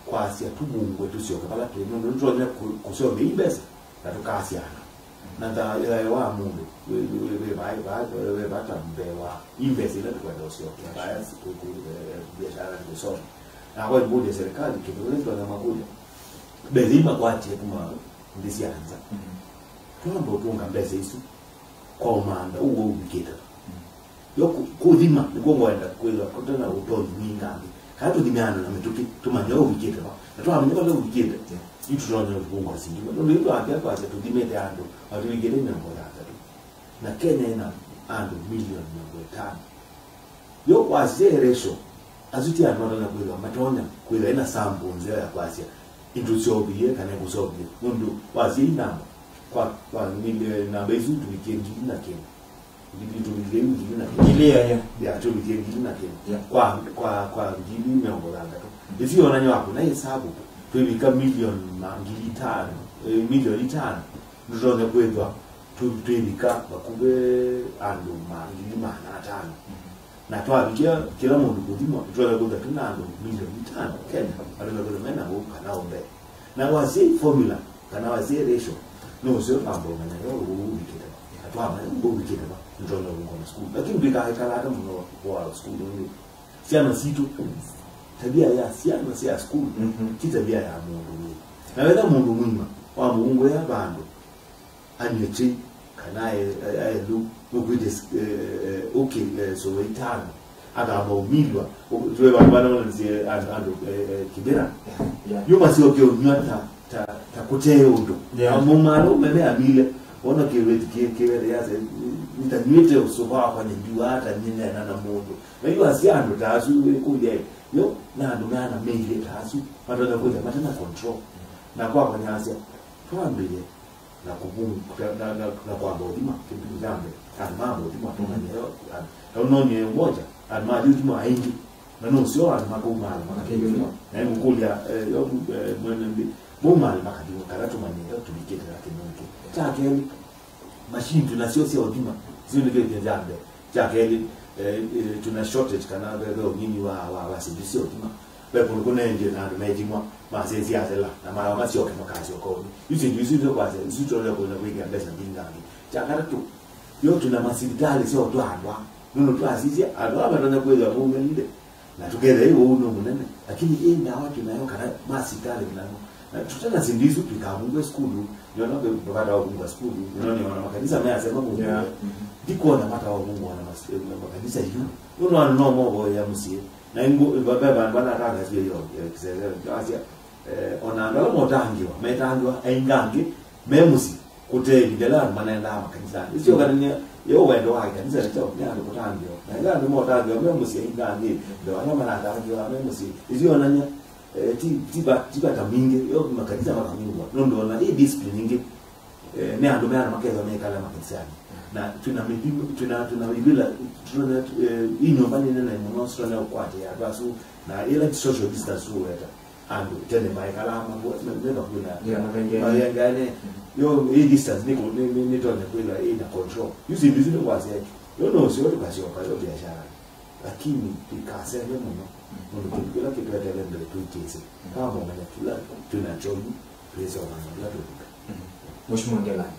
kwasya tũvungwe tũsyoke vala twĩ, nũndũ nĩtũtonya kũ-, kũseũvya ii mbesa na tũkasya andũ. Na tha-, thayũ wa mũndũ wĩ, wĩ, wĩ, wĩ vai, vai, wĩ vata mbee wa ii mbesa ila tũkwenda ũsyoke, vaya kũ-, kũ-, eh, biashara kũsoma. Na kwa ĩmbũlya serikali, kĩndũ kĩla tũtonya makũlya, mbesa ii makwatie kuma nthĩ sya nza. Mhm. Twamba ũtũnga mbesa isu kwa ũmantha ũu ũvikĩte va. Mhm. Yo kũ-, kũthima, nĩkw'o ngwenda kwĩthwa kũte na ũtonyi mwingangĩ. Kana tũthime andũ na mĩtũkĩ, tũmanye ũvikĩte va. Na twamanya vala ũvikĩte, yeah, yu tũtonya ũvungwa sindima. Nũndũ yu twambĩa kwasya tũthimĩte andũ, na tũvikĩte mĩongo thanthatũ. Na Kenya ĩna andũ milioni mĩongo ĩtano. Yo kwasya ratio, asu ti andũ matonya kwĩthwa, matonya kwĩthwa ĩna sample nzeo ya kwasya ĩtũseũvie kana ĩkũseũvie. Nũndũ wasya ii namba, kwa, kwa mili-, namba isu tũvikie ngili na kĩndũ. Ngili, tũvikie ngili na kĩndũ. Ngili, yeah, yeah. Ya, tũvikie ngili na kĩndũ. Yeah. Kwa, kwa, kwa ngili mĩongo thanthatũ. Ĩsu yonany'a wakũna ĩsavu, twĩvika milioni ma ngili itano, eh, milioni itano, nĩtũtonya kwĩthwa tũ-, twĩvika vakuvĩ andũ ma ngili maana atano. Mhm. Na twavikĩa kĩla mũndũ kũthimwa, nĩtũtonya kwĩthwa twĩ na andũ milioni itano Kenya, matonya kwĩthwa me na ũu kana ũmbee. Na wasya formula, kana wasya ratio, no ũseo twamba ũmanya yo ũvikĩte va. Na twamanya ũvikĩte va, nĩtũtonya kũngwa na sukulu. Lakini ndikaĩkala ata mũno kwa sukulu nĩ syana sitũ, tabia ya syana sya sukulu, mhm, ti tabia ya mũndũ wĩ. Na wetha mũndũ mwima, wamũvungũĩa vandũ, anywe kyei, kana ae, ae, ae lũ, nũkwĩte, eh, eh, ũkĩ, eh, sũva itano, akamba ũmilwa, ũ-, tũe vandũ vana ũnanzie andũ, andũ, eh, eh, Kĩbĩra. Yeah. Yu masyoke ũnyw'a ta, ta, ta kũte ũndũ. Yeah. Na mũmalo meme amile, ona kĩweti kĩ, kĩwete yase, nĩtanywĩte ũsũva wakwa nĩndiwa, ata nyinena na mũndũ. Na yu asya andũ ta asu, wĩkũlya, yo, na andũ meana meilye ta asu, matonya kwĩthĩa mate na control. Na kwakwa nyasya, twambĩe na kũvung-, na, na, na, na kwamba ũthima, kĩndũ kya mbee, andũ mamba ũthima, tũmanye yo, andũ, na ũnonie ũmoja, andũ mathi ũthima aingĩ, na nũseo andũ makaumaala makakĩthima. Na ngũkũlya, eh, yo, eh, mwene nthĩ, maumaale makathima, kana tũmanye yo tũvikĩte na kĩndũ kĩ. Kya kelĩ, machine twĩ nasyo sya ũthima, sio nĩ kĩndũ kya mbee. Kya kelĩ, eh, eh, twĩ na shortage kana ve, ve ũnyinyi wa, wa, wa syĩndũ sya ũthima. Ve kũndũ kũnengie na andũ methimwa, masĩsya athela, na mayo masyoke makasyoka ũnĩ. Yu syĩndũ isu ndio kwasya, isu tũtonya kwĩna kwĩkĩa mbesa mbingangĩ. Kya katatũ, yo twĩ na masivitalĩ sya ũtwaa andũ aa. Nũndũ twasisya, andũ aa matonya kwĩthwa maumĩlile. Na tũkethĩa ĩ ũu nĩ mũnene, lakini ĩ ndawa twĩ nayo kana masivitalĩ namo. Na tũte na syĩndũ isu tũikavungwe sukulu, nĩona ve vata wa kuvungwa sukulu, nĩona nĩona makanisa measema kuvungwa. Yeah. Mhm. Ndikwona vata wa kuvungwa na mas-, eh, makanisa yu. Nũndũ andũ no movoya mũsyĩ. Na ingũ, ve vandũ vanatangasie yo, eh, kĩsese, asya, eh, ona andũ ala motangĩwa, metangĩwa, aingangĩ, me mũsyĩ. Kũte ĩvinda ĩla andũ manaendaa makanisanĩ. Ĩsyonganany'a yo wendo wa ĩkanisa nĩ kyaũ? Nĩ andũ kũtangĩĩwa. Na ĩla andũ motangĩĩwa me mũsyĩ aingangĩ, ndo ala manatangĩĩwa me mũsyĩ. Ĩsyonany'a, eh, ti, ti va-, ti vata mwingĩ, yo makanisa makavungwa. Nũndũ ona ĩ discipline ingĩ, eh, nĩ andũ meana makethwa mekala makanisanĩ. Na twĩna mĩthimo, twĩna, twĩna ivila, twĩna, eh, ĩ nyũmba nĩ nene mũno, sitona ũkwatĩĩa andũ asu, na ĩla social distance tũweta. Andũ tene maekalaa mavu-, me, me vakuvĩ na, yeah, mavengeane. Mavengeane. Mm. Yo, ĩ distance nĩ kũ-, nĩ, nĩ, nĩtonya kwĩthwa ĩ na control. Yu syĩndũ isu nĩ kwasya, yo no ũseo tũkasyoka yo biashara. Lakini tũikaseme mũno. Mm. Nũndũ kĩndũ kĩla kĩtwetele mbee tũikĩsĩ. Mm. Kama ũmanya kĩla twĩ nakyo yu, twĩsoma na kĩla tũvika. Mheshimiwa Ngelani,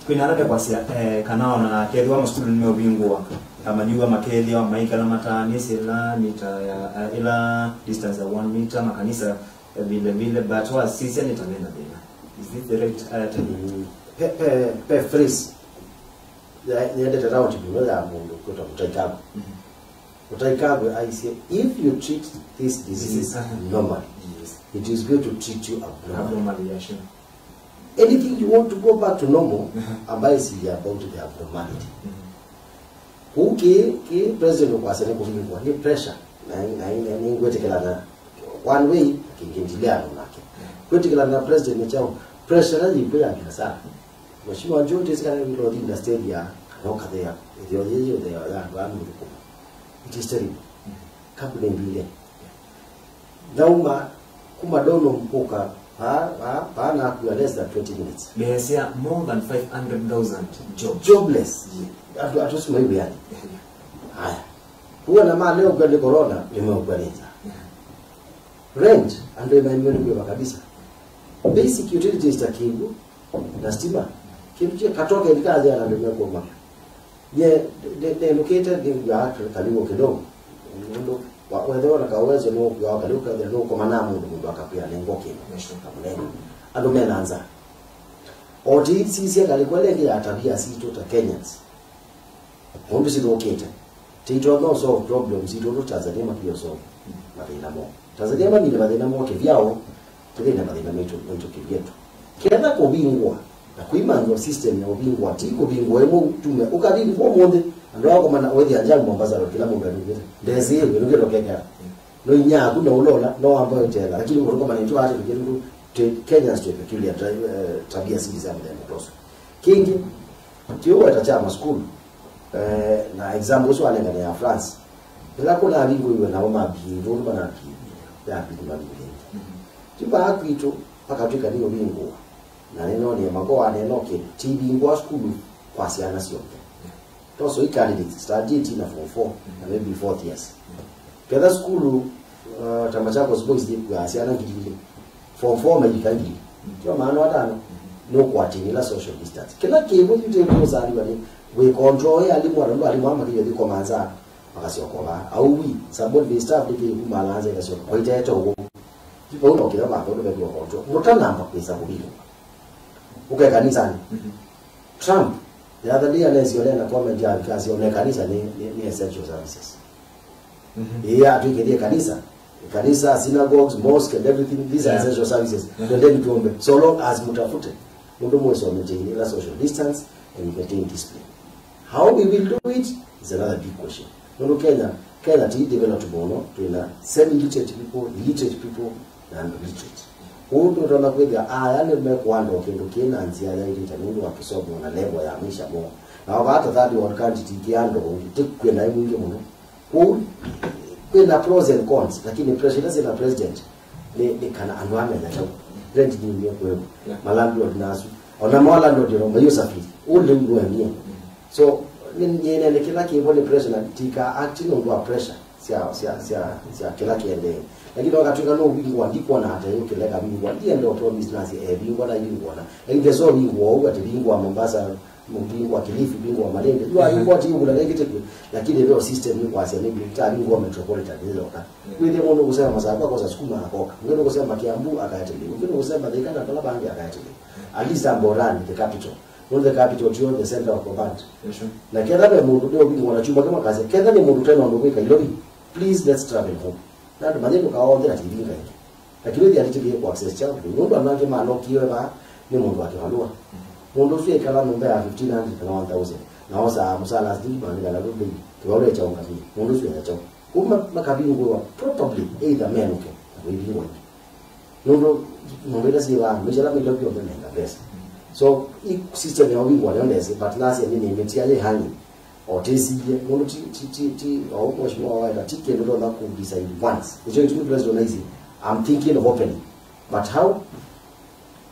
kwĩna ala mekwasya, eh, kana ona kethĩwa masukulu nĩmeũvingũa, amanyĩw'a makethĩwa maikala mataanĩsye ĩla mita ya, eh, ĩla distance ya one meter, makanisa, eh, vile vile, but wasisya nĩ ta mena thĩna. Is this the right, eh, time? Mm. Pe, pe, pe phrase ya, yendete round mũno ya mũndũ kwĩtwa Mũtaikagwe. Mhm. Mũtaikagwe aisye, "If you treat this disease, aha, normally, yes, it is going to treat you abnormally." Abnormally, yeah, sure. Anything you want to go back to normal, aha, ambayo is about the abnormality. Mhm. Kũu kĩ, kĩ president ũkwasya nĩ kũvingwa, nĩ pressure, na, na, na nĩngwĩtĩkĩlana one way, kĩngĩ ndilea nake. Yeah. Kwĩtĩkĩlana na president nĩ kyaũ? Pressure ĩla yĩkw'o ya biashara. Mheshimiwa Joe, tesi kana ndio thina stage ya kana ukathea. Ndio yeye ndio ya ndo anu kuma. It is terrible. Kabla mbile. Nauma kuma Dono mpaka pa pa pa na kuya less than twenty minutes. They say more than five hundred thousand jobs. Jobless. Atu atu sima hivi yani. Haya. Kuwa na mali leo kwa corona, nimeokueleza. Rent, andũ nĩ maĩmwe nĩ kwĩva kabisa. Basic utilities ta kĩw'ũ na stima, kĩndũ kya katoke ndikathĩa na andũ mekũma. Nye ndenũkĩte nĩngwaa kaliwo kidogo. Nũndũ wethĩwa na kawezo nũkwaa kaliwo kethĩa nũkoma na mũndũ, mũndũ akakwĩa nengo kĩndũ kamũnene. Andũ mena nza. O ti sisya ngalĩko ĩla ĩngĩ ya tabia sitũ ta Kenyans. Ũndũ sithũkĩte. Titonya solve problems itũ Tanzania mapio solve mathĩna moo. Tanzania mamine mathĩna moo kĩvyao, tũthĩne mathĩna maitũ maitũ kĩvyetu. Ketha kũvingwa na kũimanywa system ya ũvingwa, ti kũvingwa ĩmwe tume ũkavingwa ũmũnthĩ, andũ akomana wĩthĩa njani Mombasa Road, kĩla mũndũ anĩvĩte. Ndesĩ ĩyo nũkĩto kekea. No inya aku na ũlola no wamba njela, lakini ũkomana nĩtũ ate kĩndũ. Kenyans to peculiar tabia sili sya mũthemba tosu. Kĩngĩ, kĩũweta kya masukulu, eh, na example ũsu wanengane ya France. Ĩla kũnavingũiwe nao mabie, nũndũ manabie, yabingũla ningĩ. Ti vaa kwitũ, vakatwĩka nĩ ũvingũa. Na nĩnonie makoa neno kĩndũ, ti vingũa sukulu kwa syana syonthe. Toso i candidates, standard eight na form four, na maybe fourth years. Ketha sukulu, uh, ta Machakos Boys yĩkuaa syana ngili ilĩ. Form four maivika ngili. Kyo maana watano, nũkwatinĩla social distance. Kĩla kĩmwe yu tĩmũsaliwa nĩ wĩ control ya alimu, andũ alimu ama kĩyo thiko manza makasyokola. Au wi, subordinate staff nĩ kĩyo kumalanza ikasyoka. Kwa itete ũguo. Ndipo ũno kĩla matho ndio kwa control. Mũtanamba kwĩsa kũvingwa. Ũke kanisani. Trump, the other day, anesi onena comment ya vikasi one kanisa ni, ni, ni essential services. Iya, tuikirie kanisa. Kanisa, synagogues, mosque and everything, these are essential services. And then tuombe, so long as mutafute. Mundu mwese wa maintain ila social distance and you maintain discipline. How we will do it is another big question. Nundu Kenya, Kenya ti developed muno, twina semi-literate people, illiterate people, na andũ literate. Kwoou tũtonya kwĩthĩa aya nĩmekũanda o kĩndũ kĩ na nzĩa yaĩlĩte nũndũ wa kĩsomo na level ya maisha moo. Na o vaa ta third world country ti kĩ andũ ũngĩ, ti kwĩna mwingĩ mũno. Kwoou kwĩna pros and cons, lakini pressure ila syĩna president nĩ, nĩ kana andũ amenya kyaũ. Rent nĩ nĩ kwĩw'a. Ma landlord nasu. Ona ma landlord no mayusafiri. Ũu lĩu nũendie. So, nĩ, nĩ, nĩ, nĩ kĩla kĩvo nĩ pressure na tika act nũndũ wa pressure sya, sya, sya, sya kĩla kĩendee. Lakini wakatwĩka no vingwa, ndikwona ata yu kĩla kavingwa, ndienda o promise nasi e vingwa na vingwa na. Lakini there's no vingwa ũu ati vingwa Mombasa, vingwa Kilifi, vingwa Malindi. Yu vingwa ti ugula rengete kwe, lakini veo system ni kwasya ni ta vingwa metropolitan ni yoka. Kwĩthĩa mũndũ kusema masaa kwa kosa sukuma akoka. Mwendo kusema Kiambu akaetele. Mwendo kusema Thika na kala bangi akaetele. At least I'm Borani, the capital. Nũndũ the capital tio the center of command. Na ketha ve mũndũ nĩ ũvingwa na kyumwa kĩmwe kasya, ketha nĩ mũndũ tena ũndũ kwĩka Ilovi, please let's travel home. Na andũ manye ndũkaothera tivinga ingĩ. Lakini ũthi alitikie ku access childhood. Nũndũ andũ angĩ manokiwe vaa nĩ mũndũ wa kĩvalũa. Mũndũ ũsu ekala nyũmba ya fifteen hundred kana one thousand. Na osaa mũsala sijui maandĩka na rũbei. Kĩvalũa kya ũngamia. Mũndũ ũsu ena kyaũ? Kuma makavingũwa probably either menũke na kũivingwa ingĩ. Nũndũ nyũmba ila syĩ vaa, mĩsyĩ ala mailwa vyothe menga mbesa. So, i system ya ũvingũa nĩyo ndesĩ, but nasya nĩ nĩmĩtia yĩ hanging. O tĩsiie, nũndũ ti, ti, ti, ti, o mheshimiwa waeta, ti kĩndũ tonya ku decide once. Nĩkyo gĩtumi president naisi, I'm thinking of opening. But how?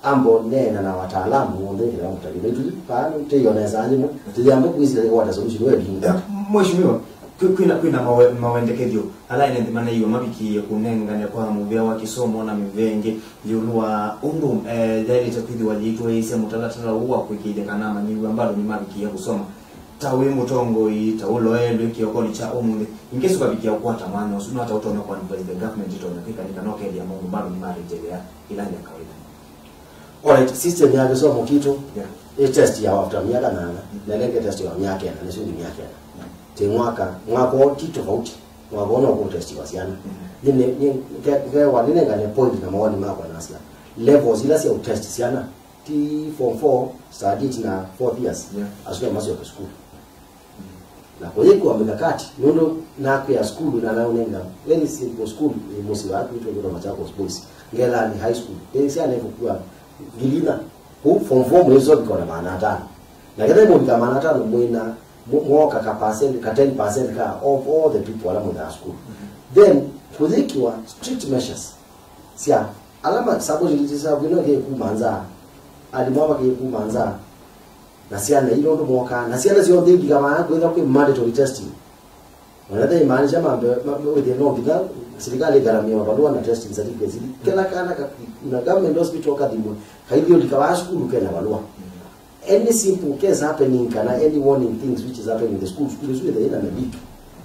Ambo neena na wataalamu onthe kĩla mũtavĩ. Na itũ paa tĩyonesa yĩmwe, tĩyamba kwĩsĩla what a solution we ĩvingũa. Mheshimiwa, kwĩ-, kwĩna, kwĩna mawe-, mawendekethyo ala ene nthĩ manaiwe mavikĩie kũnengane kwa mũvea wa kĩsomo na mĩvea ĩngĩ ĩũlũ wa ũndũ, eh, yaĩlĩte kwĩthĩwa yĩitwaĩĩsya mũtalatala ũũ wa kũĩkĩĩthya kana amanyĩw'a bado nĩmavikĩĩa kũsoma. Ta wĩ mũtongoi, ta ũloelw'e kĩokonĩ kya ũmũnthĩ, in case ũkavikĩa kũkwata mwanya ũsu, no ata ũtonya kũ advise the government ĩtonya kwĩka nĩ kana ũkethĩa maũndũ bado nĩmarejelea ĩla ya kawaida? Alright, system ya kĩsomo kitũ, yeah, ĩ test ya after myaka nana, mm, na ĩla ĩngĩ test ya myaka ĩna, nĩsyo nĩ myaka ĩna. Ti mwaka, mwaka ũũ ti tofauti. Mwaka ũũ no kũtestiwa syana. Mm. Nĩ, nĩ, nĩ, nge-, ngewa nĩnengane point na mawoni makwa nasya. Levels ila sya ũtest syana, ti form four, standard eight na fourth years. Yeah. Asu no masyoke sukulu. Mm. Na kũyĩkwa mikakati, nũndũ nakwĩa sukulu na naũnenga very simple school, nĩ mũsyĩ waku itũ nĩ Machakos Boys. Ngelani High School. Ĩ syana ikũkua ngili ina. Kũu form four mwĩsovika na maana atano. Na ketha mũvika maana atano mwĩna mwoka ka percent, ka ten percent ka of all the people ala mwĩthaa school. Then kũyĩkiwa strict measures sya ala ma subordinate sya kwĩna kĩ kuma nza, alimũ ava kĩ kuma nza, na syana ila ũndũ mokaa, na syana syonthe ilika maana kwĩtha kwĩ mandatory testing. Ona ĩmaanisha mambe wĩthĩe no nginya sirikali ĩgaramia mavalũa na testing certificates ili kĩla kana ka, na government hospital kathimwe, kaithi ũlika wa sukulu kena valũa. Any simple case happening kana any warning things which is happening in the school, school isu ĩthĩe ĩna mabiki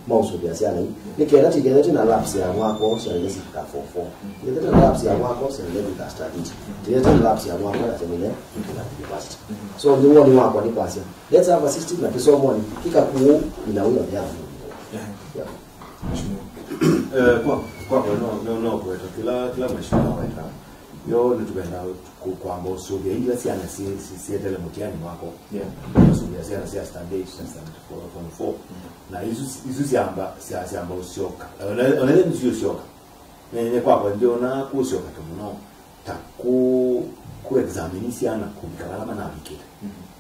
mausũvĩa syana ii. Nĩ kenda tikethe twĩna labs ya mwaka ũũ syana ila sifika form four. Tikethe twĩna labs ya mwaka ũũ syana ila sifika standard. Tikethe twĩna labs ya mwaka ũũ ya tene university. So nĩ woni wakwa nĩ kwasya, let's have a system na kĩsomoni kĩkakũũ in a way or the other. Yeah. Eh, kwa kwa kwa no no no kweta kila kila mheshimiwa weta yo nĩtũkenda ku- kwamba ũsũvĩa ila syana si- si- sietele mũtiani wako. Yeah. Ũsũvĩa syana sya standard eight na standard four, form four. Na isu isu syamba sya syamba ũsyoka. Ona ona nĩsyo syoka. Nĩ nĩ kwakwa ndiona kũsyoka ta mũno ta ku ku examine syana kũvika vala manavikĩte.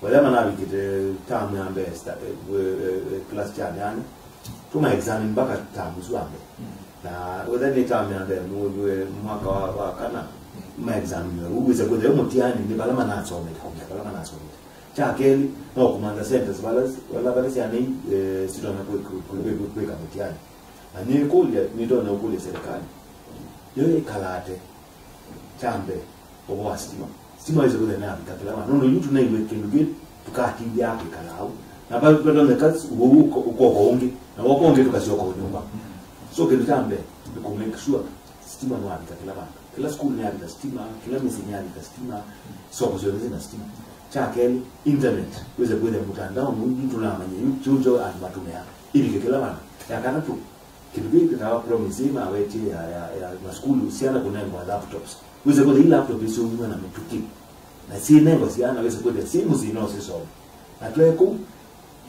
Vala manavikĩte tamu ya mbee sta- eh, eh, eh, eh, class kya nane, tũma examine mpaka tamu isu wa mbee. Na wetha nĩ tamu ya mbee mu- eh, mwaka wa, wa kana ma examine ũu wĩse kwĩthĩa mũtiani nĩ vala manasomete kũvika vala manasomete. Kya kelĩ no kũmantha centers vala vala vala syana ii eh, sitonya kwĩ- kwĩ- kwĩ- kwĩ- kwĩka mũtiani. Na nĩkũlya nĩtonya ũkũlya serikali yo ĩkalate. Kya mbee, ũvoo wa sitima. Sitima wĩsĩ kũthĩa nĩyavika kĩla vandũ. Nũndũ yu tũnaiwe kĩndũ kĩ tũkatindĩa kwĩkala au. Na va- vatonyeka ũwau ũko- ũkoka ũngĩ, na woka ũngĩ tũkasyoka nyũmba. So kĩndũ kya mbee nĩ kũ make sure sitima nĩwavika kĩla vandũ. Kĩla sukulu nĩyavika sitima, kĩla mĩsyĩ nĩyavika sitima, soko syonthe syĩna sitima. Kya kelĩ, internet, wĩsĩ kwĩthĩa mũtandao mũu tũnamanya yu kĩu kyo andũ matũmĩaa ĩvike kĩla vandũ. Ya katatũ, kĩndũ kĩu kĩtawa promise ĩ mawetie ya, ya, ya masukulu syana kũnengwa laptops. Wĩse kwĩthĩa i laptop isyũmw'a na mĩtũkĩ na syĩnengwa syana wĩse kwĩthĩa syĩ mũsyĩ no sisome. Na twaĩ kũu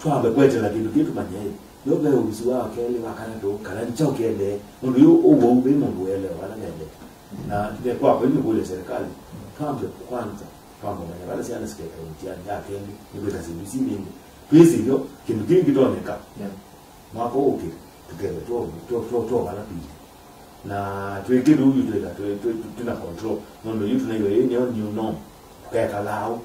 twambe kweteela kĩndũ kĩu tũmanye ĩ yo ve ũvisi wa kelĩ wa katatũ kana nĩ kyaũ kĩendee, nũndũ yu ũwau ve mũndũ ũelewa vala vendee. Na nĩ kwakwa yu nĩkũlya serikali twambe kwanza twambe manya vala syana sikeka mĩtiani ya kelĩ nĩkwĩka syĩndũ isu ningĩ twĩsĩ yo kĩndũ kĩu kĩtonyeka. Yeah. Mwaka ũkĩte tũkethwe twovala pili na twĩkĩte ũu yu twĩka twĩ- twĩ- twĩ- twĩna control nũndũ yu tũnaiwe ĩ nĩyo new norm. Tũkekala au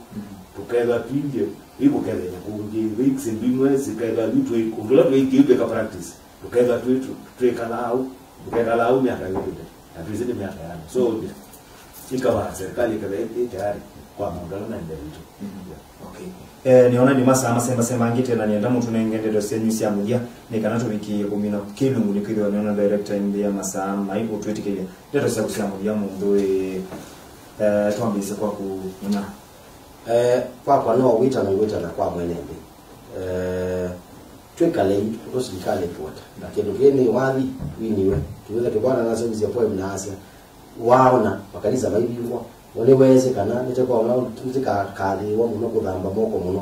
tũkethwa pili ĩ kũkethenya kũngĩ vei syĩndũ imwe sikethwa yu twĩ ũndũ ũla twĩkie twĩka practice tũkethwa twĩ- tũ- twĩkala au tũkekala au myaka yũkĩte. Na twĩsĩ nĩ myaka yana so ĩkava serikali ĩkethwa ĩ tayari kwa maũndũ ala maendeeĩtwe. Okay. Eh, nĩona nĩ masaa masembasemba angĩ tena nĩenda mũtũnenge ndeto syenyu sya mũthya nĩ kana tũvikĩĩe kũmina kĩlungu nĩ kwĩthĩwa nĩona director nthĩ ya masaa mai ũtwĩtĩkĩlya ndeto syaku sya mũthya mũndũ ĩ eh, twambĩĩsye kwaku mũna. Eh, kwakwa no wĩtana ngwĩtana kwa mwene nthĩ. Eh, twĩkalei ũtũ silikalĩ ĩkũota na kĩndũ kĩĩ nĩ wathi winiwe tũwĩthe kĩvwana nasevisye poem na asya waona makanisa maivingwa. Nĩweesĩ kana nĩtĩkona nĩtĩkakathĩĩwa mũno kũthamba moko mũno.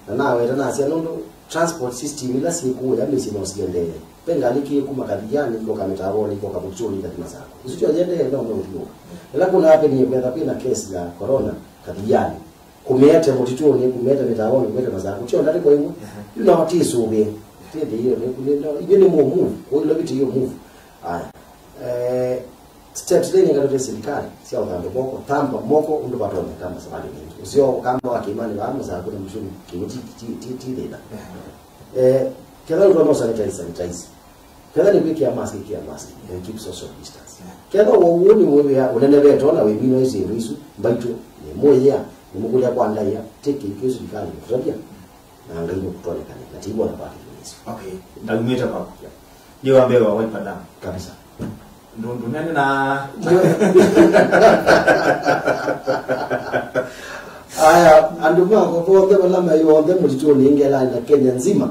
Na naweta nasya nũndũ transport system ila syĩ kũũya mĩsyĩ no siendee. Ve ngalĩ kĩĩ kuma Kathiani ikoka Mĩtavonĩ ikoka Mũtitũnĩ ikathi Masakũ. Isu syo iendee no meũthiũũka. Ĩla kũnaapenie kwetha kwĩna kesi ya corona Kathiani, kũmĩete Mũtitũnĩ, kũmĩete Mĩtavonĩ, kũmĩete Masakũ, tyo ngalĩ kwa imwe. Yu nao tisũvĩe. Ithyĩ nĩ move. Kũu ilo viti iyo move. Aya. Eh, steps ila inenganĩtwe nĩ silikalĩ sya ũthamba moko, thamba moko ũndũ vatonyeka masavalĩ maingĩ. Ũseo ũkamba wa kĩĩmanĩ vaa mũsakũ na mũsũngũ kĩw'ũ ti, ti, ti, ti thĩna. Eh, ketha nũtonya ũsanitize, sanitize. Ketha nĩ kwĩkĩa mask, ĩkĩa mask and keep social distance. Ketha ũwau ũũ nĩ mwĩwĩa ũnenevetwe na wĩminwa ĩ syĩndũ isu mbaitũ, nĩ mũĩĩa, nĩ mũkũlya kwa ndaĩa, take it kwĩ silikalĩ kũtavya. Na Ngai nũkũtwonekane na tiwona kwa kĩthũnĩsyo. Okay, ndaumĩte kwaku. Ndiwa mbee wa Wiper Dam. Kabisa. Ndũndũ nene na aya andũ makwa onthe vala mai onthe mũtitũnĩ ngelani na Kenya nzima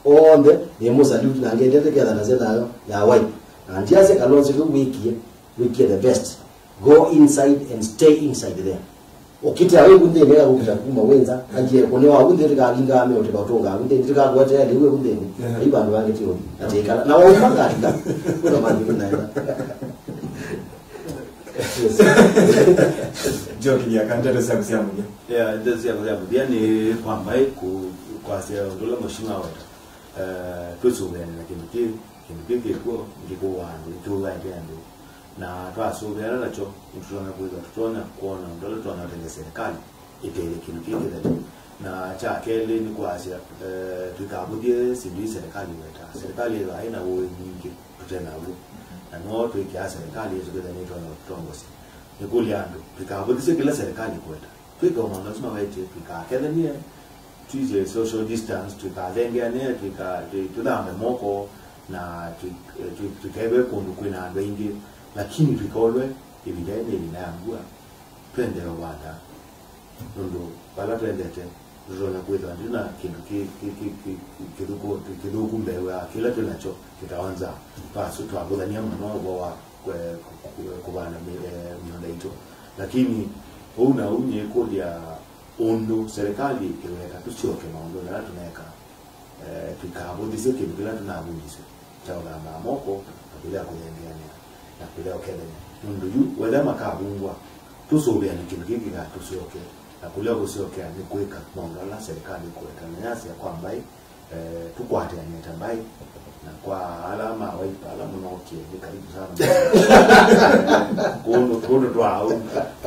onthe nĩ mũsalute na ngendete ketha na sya nayo ya Wiper na ndiasya Kalonzo kĩu wĩkie wĩkie the best. Go inside and stay inside there. Ũkĩtea wĩ vu nthĩnĩ, eka kũkita kuma wĩ nza, anjie kũnĩwa vu nthĩnĩ, tĩkavingaa mĩũtĩ vatũngaa vu nthĩnĩ, tĩkakuetea lĩu wĩ vu nthĩnĩ. Ai vandũ vangĩ ti ũthi, atĩkala. Na wauma ngalika, kuna mandũ naenda. Joe Kĩthĩaka, ndeto syaku sya mũthya. Yeah, ndeto syakwa sya mũthya nĩ kwamba ĩ kũ-, kwasya ũndũ ũla Mheshimiwa weta. Eh, twĩsũvĩane na kĩndũ kĩĩ, kĩndũ kĩĩ kĩkw'o, ngĩkũwa andũ, nĩkĩũaĩte andũ. Na twasũvĩana nakyo, nĩtũtonya kwĩthwa, tũtonya kwona ũndũ ũla tũtonya ũtethya serikali ĩtethye kĩndũ kĩĩ kĩthele. Na kya kelĩ nĩ kwasya, eh, tũikavũthye syĩndũ ii serikali ĩwetaa. Serikali ĩthwa ĩna ũĩ mwingĩ tũte naw'o. Na no twĩkĩaa serikali ĩsu kwĩthwa nĩtonya ũtũtongosya. Nĩkũlya andũ, tũikavũthisye kĩla serikali ĩkwenda. Twĩke o maũndũ asu mawetie, tũikakethanie, twĩsye social distance, tũikathengeane, tũika-, tũi-, tũthambe moko, na tũi-, tũi-, tũikeve kũndũ kwĩna andũ aingĩ, lakini tũikaolwe ĩvinda yĩĩ nĩ ĩvinda ya mbua, twendee ũvanda, nũndũ vala twendete tũtonya kwĩthwa ndĩ na kĩndũ kĩ-, kĩ-, kĩ-, kĩ-, kĩ-, kĩthũku, kĩ-, kĩthũku mbee wa kĩla twĩ nakyo kĩtawa nzaa. Twasu twavũthany'a mũno ũvoo wa kwe-, kũ-, kũ-, kũvanda mĩ-, eh, mĩũnda itũ. Lakini ũu na ũu nĩkũlya ũndũ serikali ĩweka tũsyoke maũndũnĩ ala tũneka, eh, tũikavũthisye kĩndũ kĩla tũnavundisye kya ũthambaa moko na kũlea kũthengeanĩa na kũlea ũkethany'a. Nũndũ yu wetha makavungwa, tũsũvĩane kĩndũ kĩĩ kĩkatũsyoke, na kũlea kũsyokea nĩ kwĩka maũndũ ala serikali ĩkũweta na yasya kwa mbaĩ. Eh, tũkwatĩanĩe ta mbaĩ, na kwa ala ma Wiper ala mũnookie, nĩ karibu sana. Kũndũ, kũndũ twaau,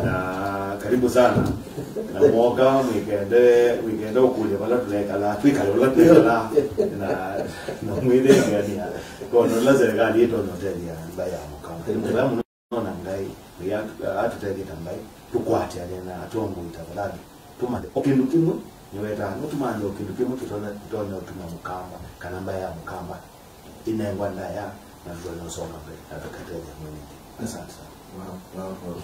na karibu sana. Na mwoka, mwĩkende, mwĩkende ũkũlya vala tũnekalaa, twĩkale ũla twĩkalaa, na, na mwĩthengeanĩa. Kono ũla serikali ĩtonya ũtethya mbaĩ ya Mũkamba. Nĩ mũvea mũno. Nona Ngai, Ngai atu-, atũtethye ta mbaĩ, tũkwatĩane na atongoi tafadhali. Tũmanthe o kĩndũ kĩmwe, nĩwetaa, no tũmanthe o kĩndũ kĩmwe kĩtonya, kĩtonya ũtuma Mũkamba, kana mbaĩ ya Mũkamba, ĩnengwa ndaya, na tũtonya ũsonga mbee, na tũkatethya mwene nthĩ. Asante sana. Wow, wow, wow.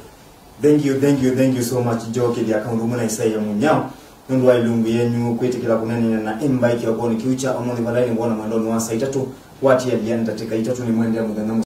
Thank you, thank you, thank you so much, Joe Kĩthĩaka, ũndũ ũmwe na Isaia Mũnyao, nũndũ wa ilungu yenyu kwĩtĩkĩla kũneenany'a na ĩ mbaĩ kĩokonĩ kĩu kya ũmũnthĩ, vala nĩ wona mwendonĩ wa saa itatũ, kwatĩanĩa ndatĩka itatũ nĩ mwendea mũthenya